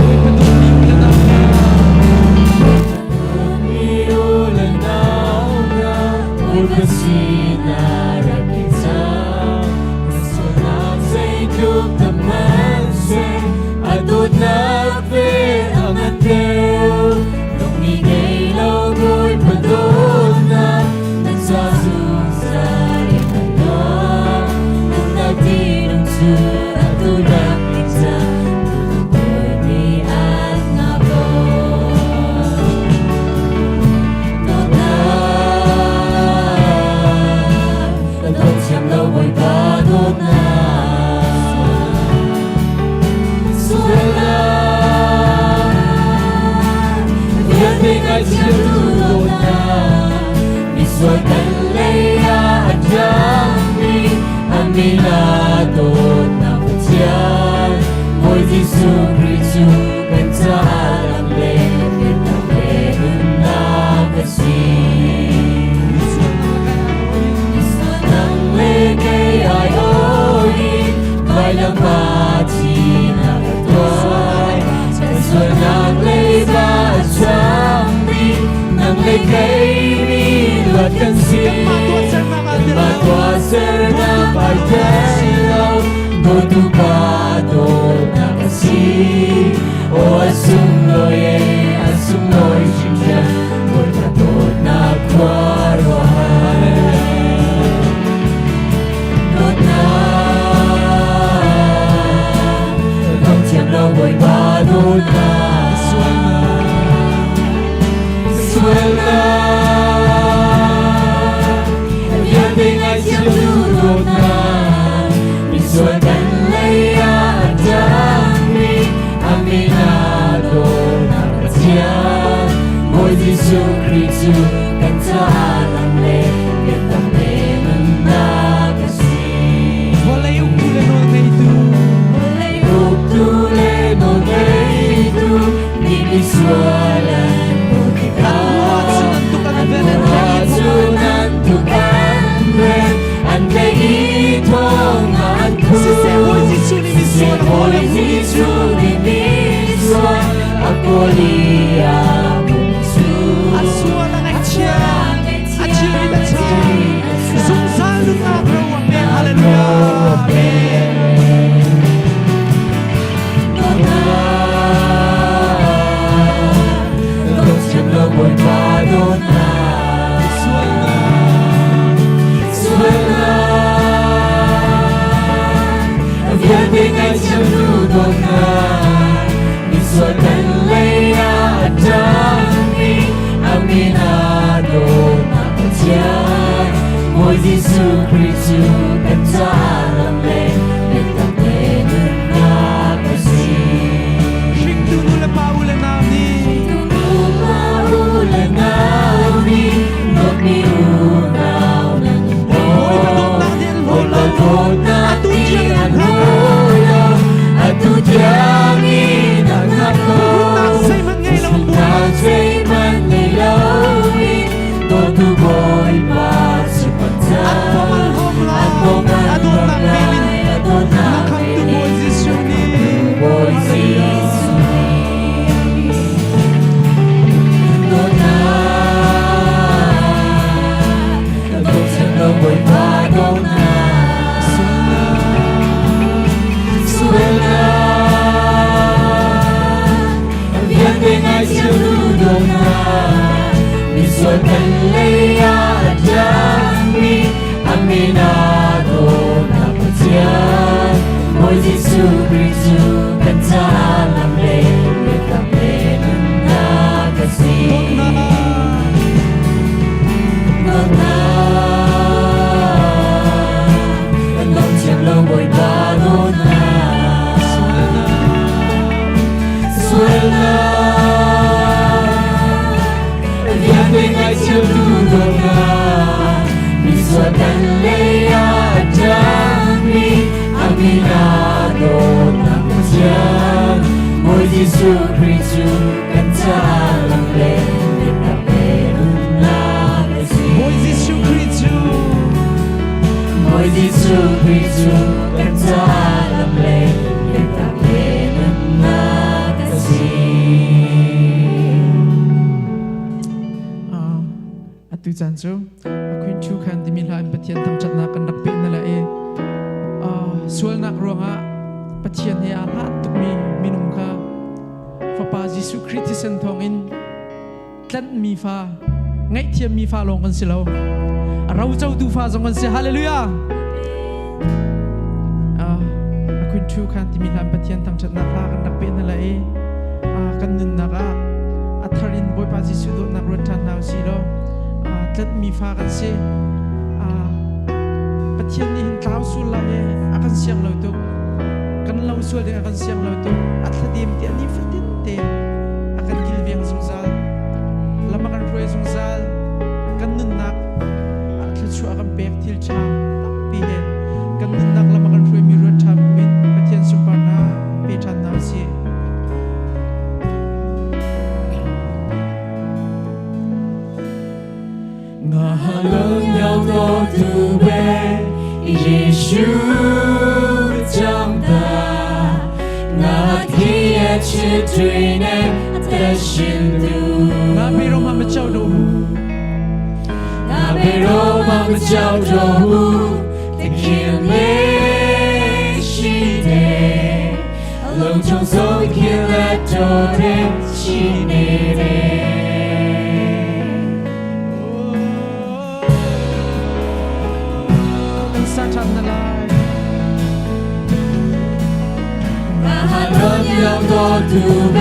Bawipa dawtmi u le nau hna. Bawipa sinah rak i cang, na sualnak zeitluk tam hmanhseh, a dawtnak vel a ngan deuh. Lungmi ngei lo Bawipa dawtnak, na ca zungzal in a luang. Nunnak tinung cu atu rak i cang, tutu nih an ngah ko. Dawtnak, ka dawt thiam lo Bawipa dawtnak. Sualnak, vialte ngaithiamtu dawtnak. Misual kan lei ah a ṭangmi a min ah dawtnak Pathian. Bawi Jesuh Khrih cu kan caah lam le biatak le nunnak a si. Nang le kei ai in vailam ah thihnak a tuar. Kan sualnak leiba a chuakmi nang le kei mi luat kan si. Kanmah tuahsernak ai tel lo, dawtu Pa dawtnak a si. Aw a sunglawi e, a sunglawi hringhran, Bawipa dawtnak khuaruahhar. Dawtnak, dong thiam lo Bawipa dawtnak. Sualnak, vialte ngaithiamtu dawtnak, misual kan lei ah a ṭangmi, a min ah dawtnak Pathian, Bawi Jesuh Khrih cu kan caah lam le biatak le nunnak a si. Vawlei uktu le nawlngeitu, Vawlei uktu le nawlngeitu, mi misual an hmuh tikah, an hmuh cun an tuk an ven, an tlaih i thong ah an khumh. Siseh Bawi Jesuh nih misual a kawl Bawi Jesuh nih misual a kawl i a hmuh cu. A sual a ngaihchia, a thilrit a cham, zungzal nunnak ro a pek. Hallelujah. Amen. Dawtnak, dawt lo Bawipa dawtnak. Sualnak, vialte ngaithiamtu dawtnak, misual kan lei ah a ṭangmi, a min ah dawtnak Pathian, Bawi Jesuh Khrih cu kan caah lam le biatak le nunnak a si. Hringtu nu le pa u le nau nih Pa u le nau nih dawtmi unau nan Bawipa dawtnak nih an hlaw lo. Dawtnak Atu nih tiang an an hngak. hlaw lo. Atu tiang in an hngak ko. Runnak zeihmanh ngei lo an buai. Runnak zeihmanh ngei loin dawtu Bawipa cu An pom an hlawm lo. An pom an A dawtnak hlawm vel Bawi Jesuh Khrih cu kan caah lam le biatak le nunnak a si. Dawtnak, kan dawt thiam lo Bawipa dawtnak. Sualnak, vialte ngaihthiamtu dawtnak. Misual kan lei ah a ṭangmi a min ah dawtnak Pathian. Bawi Jesuh Khrih cu kan caah lam le biatak le nunnak a si. Bawi Jesuh Khrih cu Bawi Jesuh Khrih cu kan caah lam le biatak le nunnak a si. Atu caan cu Queen Chu Khan timi hla in Pathian thangṭhatnak kan rak peh na la i sualnak ruangah Pathian he aa hlat tukmi minung kha Fapa Jesuh Khrih thisen thawngin tlanhmi fa, ngaihthiammi fa lawng kan si lo. A rocotu fa zong kan si. Hallelujah! A Queen Chu Khan timi hla in Pathian thangṭhatnak hla kan rak peh na la i kan nunnak ah a thar in Bawipa Jesuh dawtnak ruat ṭhan hna usih law tlanhmi fa kan si. Pathian nih hin tlau sul lai i a kan siang lo tuk. Kan lo sual ding a kan siang lo tuk. A thladem te a nifatin te a kan kilveng zungzal. Lam a kan hruai zungzal. Kan nunnak ah thluachuah a kan pek thil ṭha tampi he kan nunnak lam a kan hruaimi ruat ṭhan buin Pathian sunparnak pe ṭhan hna usih. 我能要多读为耶稣长大，那天去对内的心路。 ငါဘေတော့မှမကြောက်တော့ဘူး 那被罗马们叫做的天雷西的，龙从松开了多的西内的。 Kan sa ṭhan na lai. 那哈伦要多读呗，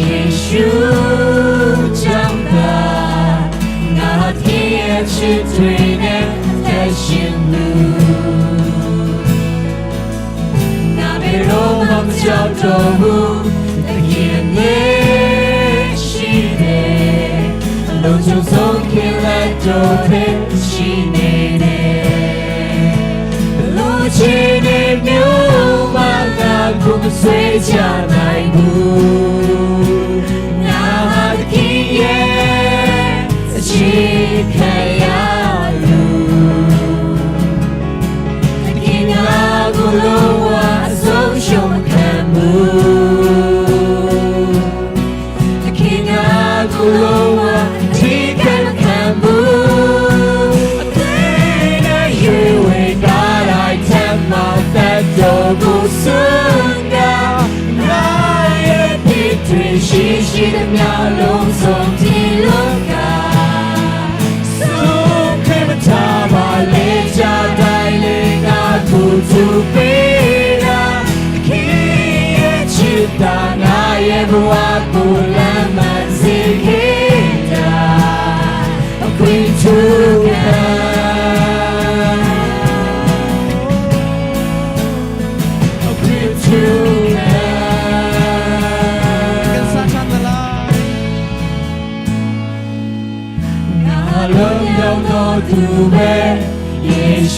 耶稣长大，那天去对内的心路。那被罗马们叫做的天雷西的，龙从松开了多的西内的。路去的牛马那苦随家来不，那的天耶去开呀路，天阿古鲁瓦松熊看不，天阿古鲁瓦提看看不。 Queen to Kan sa ṭhan na lai. 耶稣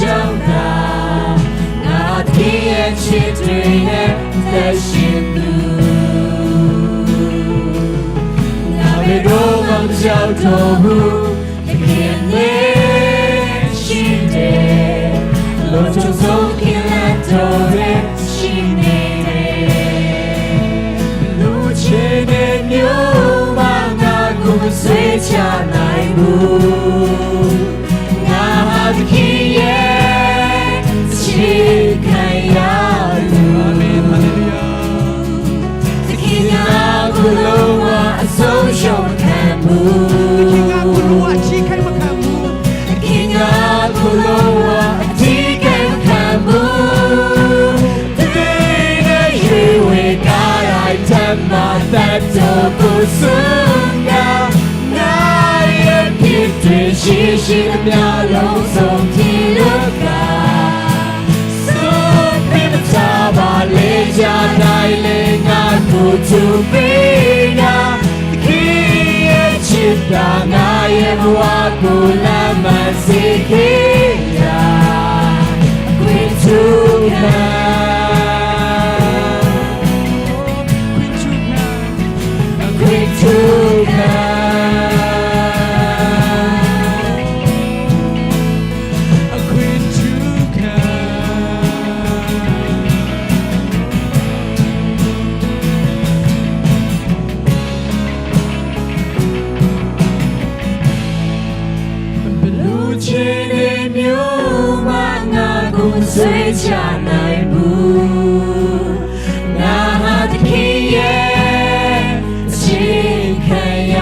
长大，那天去对内的心路，那被罗马叫做的天内心的，龙中松开了头的心内的。路前的牛马那古随家来不，那的天耶去开呀路。 阿门哈利路亚。 天阿古罗瓦松熊看不， ခင်ငါကူလူအချီခိုင်မခံဘူး 天阿古罗瓦提开看ကိုစွန့်ကငါရဲ့ဖြစ်တွေရှိရှိသမျှလုံးစုံထီလွတ်ကစွန့်ပြမချပါလေကြတိုင်းလေငါကိုသူပေးတာတခင်ရဲ့ချစ်တာငါရဲ့ဘဝကိုလမ်းမစေခဲ့တာခွင့်ထူခံခွင့်ထူခံ ခွင့်ထူခံ လူချင်းနေမျိုးမငါကိုဆွေးချနိုင်ဘူးငါဟာတခင်ရဲ့အချင်းခံရ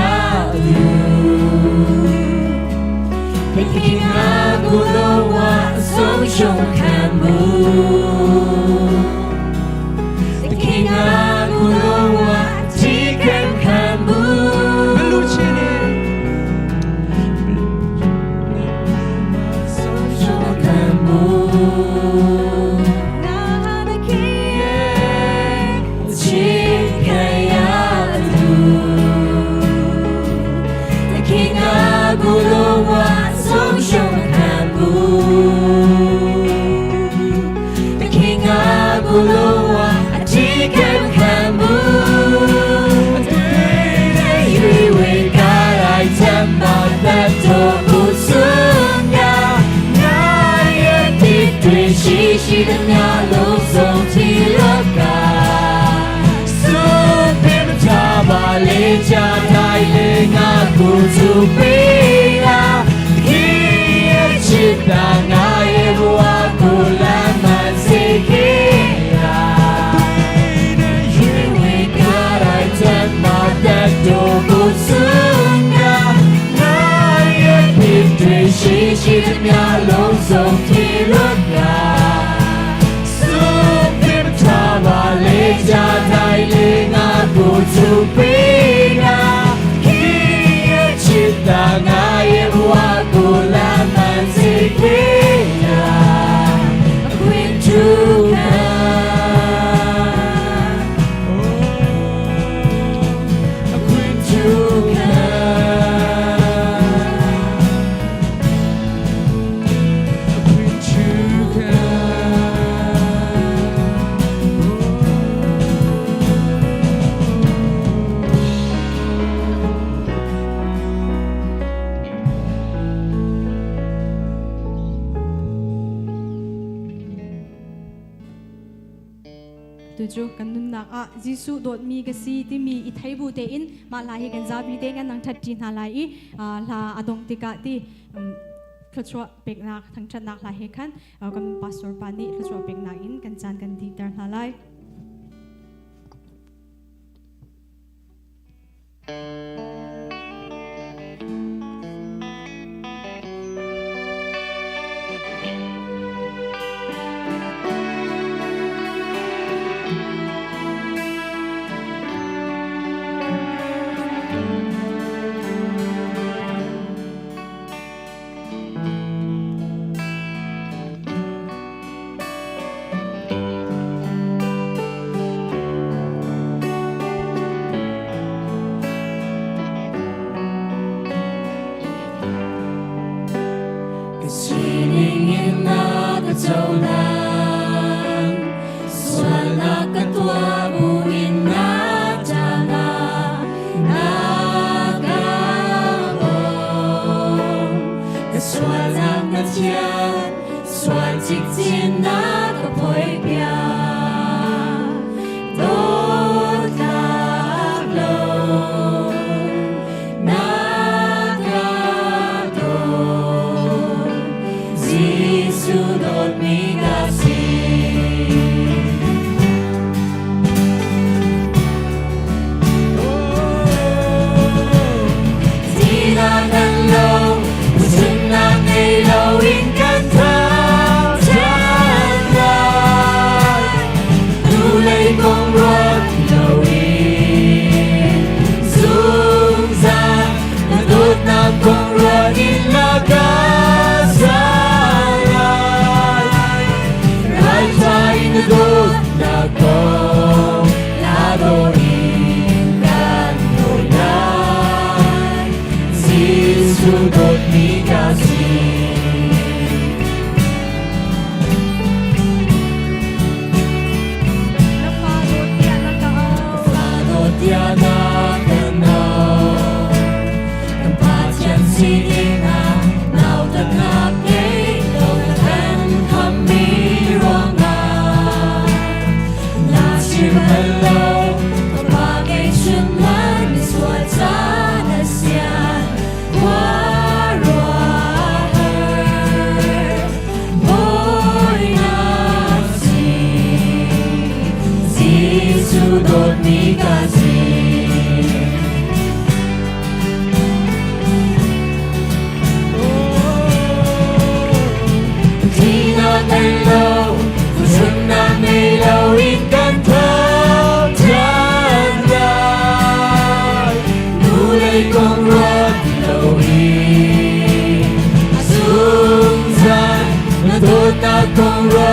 သူတခင်ငါကိုတော့ဝအဆုံးရှုံးခံမှုတခင်ငါကိုတော့ဝကြည့်ခံခံမှု ဘလူချင်းနေ ရှိရှိသမျှလုံးစုံထီလောကစွန့်ပြမချပါလေချတိုင်းလေငါကိုသူပေးတာတခင်ရဲ့ချစ်တာငါရဲ့ဘဝကိုလမ်းမစေခဲ့တာရင်ဝေကားတိုင်းချက်မှာတတ်တော်ကိုစွန့်ကငါရဲ့ဖြစ်တွေရှိရှိသမျှလုံးစုံထီလွတ်ကစွန့်ပြမချပါလေကြတိုင်းလေငါကိုသူပေးတာခင်ရဲ့ချစ်တာငါရဲ့ဘဝကိုလမ်းမစေခဲ့တာခွင့်ထူခံ ခွင့်ထူခံခွင့်ထူခံ Tu cu kan nunnak ah Jesuh dawtmi ka si timi i thei bu tein mah hla hi kan zapi te kan nang that ṭi hna lai i hla a dong tikah ti thluachuah peknak thangṭhatnak hla he khan kan pastor pa nih thluachuah peknak in kan caan kan dihter hna lai. Kasining na kataulan Swala katwa buin na tala Nagabong Kaswala katyan Swal tiktin na kapoy pia Dot kaglong Nakadong Jesu dot mi kasi Tinagan lo, Pusun na kay lo, Inkanta, Tan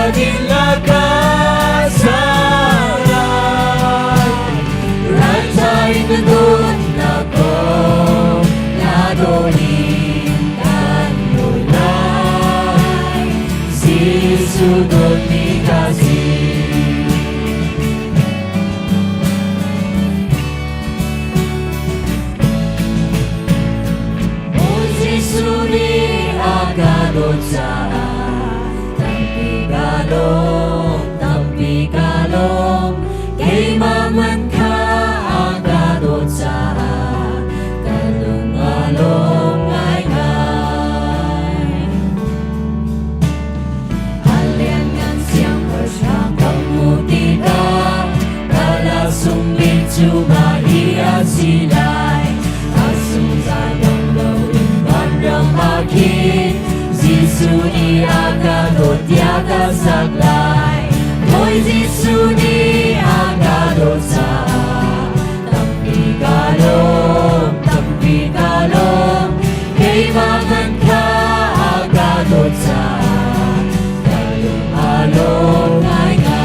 Thangṭhat in la ka sa lai. Ralṭha in na dawtnak kong na dawt in kan nawl lai. Jesuh dawtmi ka si. Bawi Jesuh nih a ka dawt caah tampi ka lawm, tampi ka lawm. Keimah man kha a ka dawt caah ka lung a lawm ngaingai. A lianngan siangpahrang ka hmuh tikah ka laksawng bik cu mah hi a si lai. A zungzal dong loin vanram ah khin Jesuh nih a ka dawt tiah ka sak lai. Bawi Jesuh nih a ka dawt caah tampi ka lawm, tampi ka lawm. Keimah man kha a ka dawt caah ka lung a lawm ngaingai.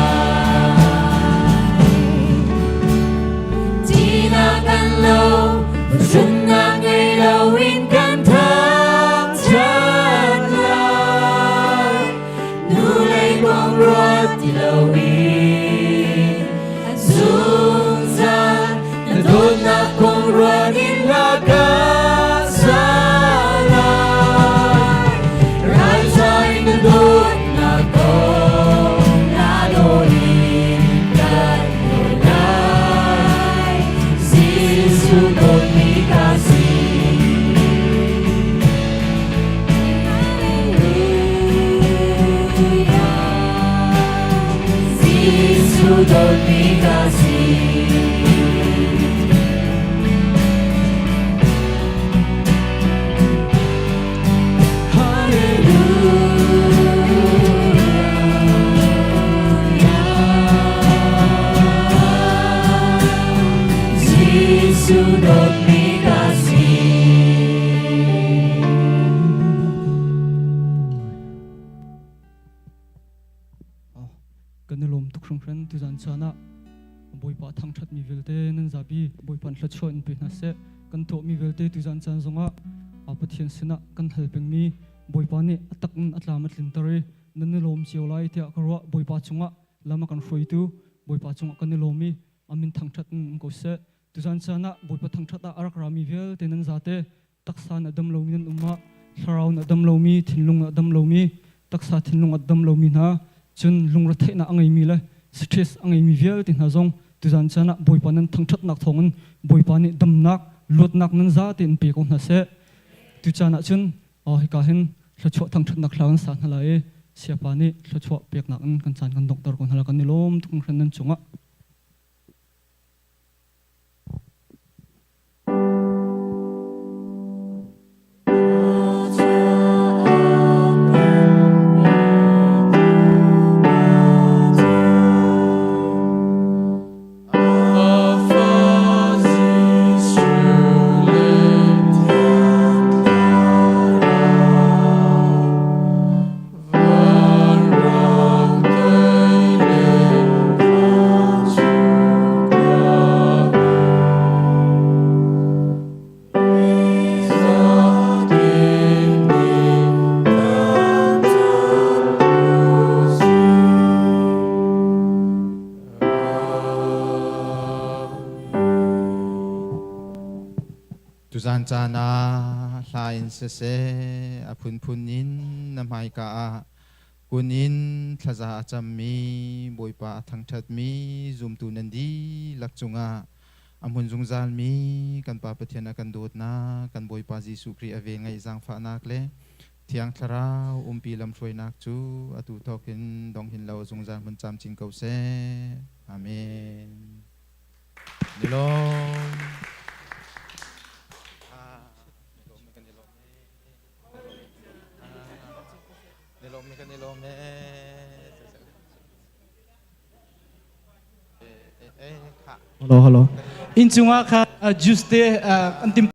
Ṭihnak kan lo, zumhnak ngei loin kan thangṭhat lai. Hnulei kong ruat ti loin zungzal na dawtnak kong ruat in hla ka sa lai. Ralṭha in na dawtnak kong na dawt in kan nawl lai. Jesuh dawtmi ka si. Jesuh dawtmi ka si. Hallelujah. Jesuh dawtmi ka si. Kan i lawm tuk hringhran tuzan caan ah Bawipa thangṭhatmi vialte nan zapi Bawipa in thluachuah in pe hna seh. Kan tuahmi vialte tuzan caan zongah Pathian sinah kan hal pengmi Bawipa nih a tak in a tlam a tlinter i nan i lawm cio lai tiah ka ruah. Bawipa cungah lam a kan hruaitu Bawipa cungah kan i lawm i a min thangṭhat in um ko seh. Tuzan caan ah Bawipa thangṭhat ah a rak rami vialte nan zate taksa na dam lomi nan um ah thlarau na dam lomi thinlung na dam lomi taksa thinlung a dam lomi hna cun lungretheihnak a ngeimi le stress a ngeimi vialte hna zong tuzan caan ah Bawipa nan thangṭhatnak thawngin Bawipa nih damnak luatnak nan za tein pe ko hna seh tucaan ah cun hika hin thluachuah thangṭhatnak hla kan sa hna lai i siapa nih thluachuah peknak in kan caan kan donghter ko hna lai kan i lawm tuk hringhran nan cungah. Tuzan caan ah hla in siseh a phunphun in na hmaika ah kun in thlaza a cammi Bawipa a thangṭhatmi zumtu nan dihlak cungah a hmun zungzalmi kan Pa Pathian a kan dawtnak kan Bawipa Jesuh Khrih a vel ngaih zaangfahnak le Thiang Thlarau umpi lamhruainak cu atu thawk in dong hin lo zungzal hmun camcin ko seh. Amen. Nilawm. Nilawm kan i lawm Hello, hello. Inn chungah kha juice te an tim.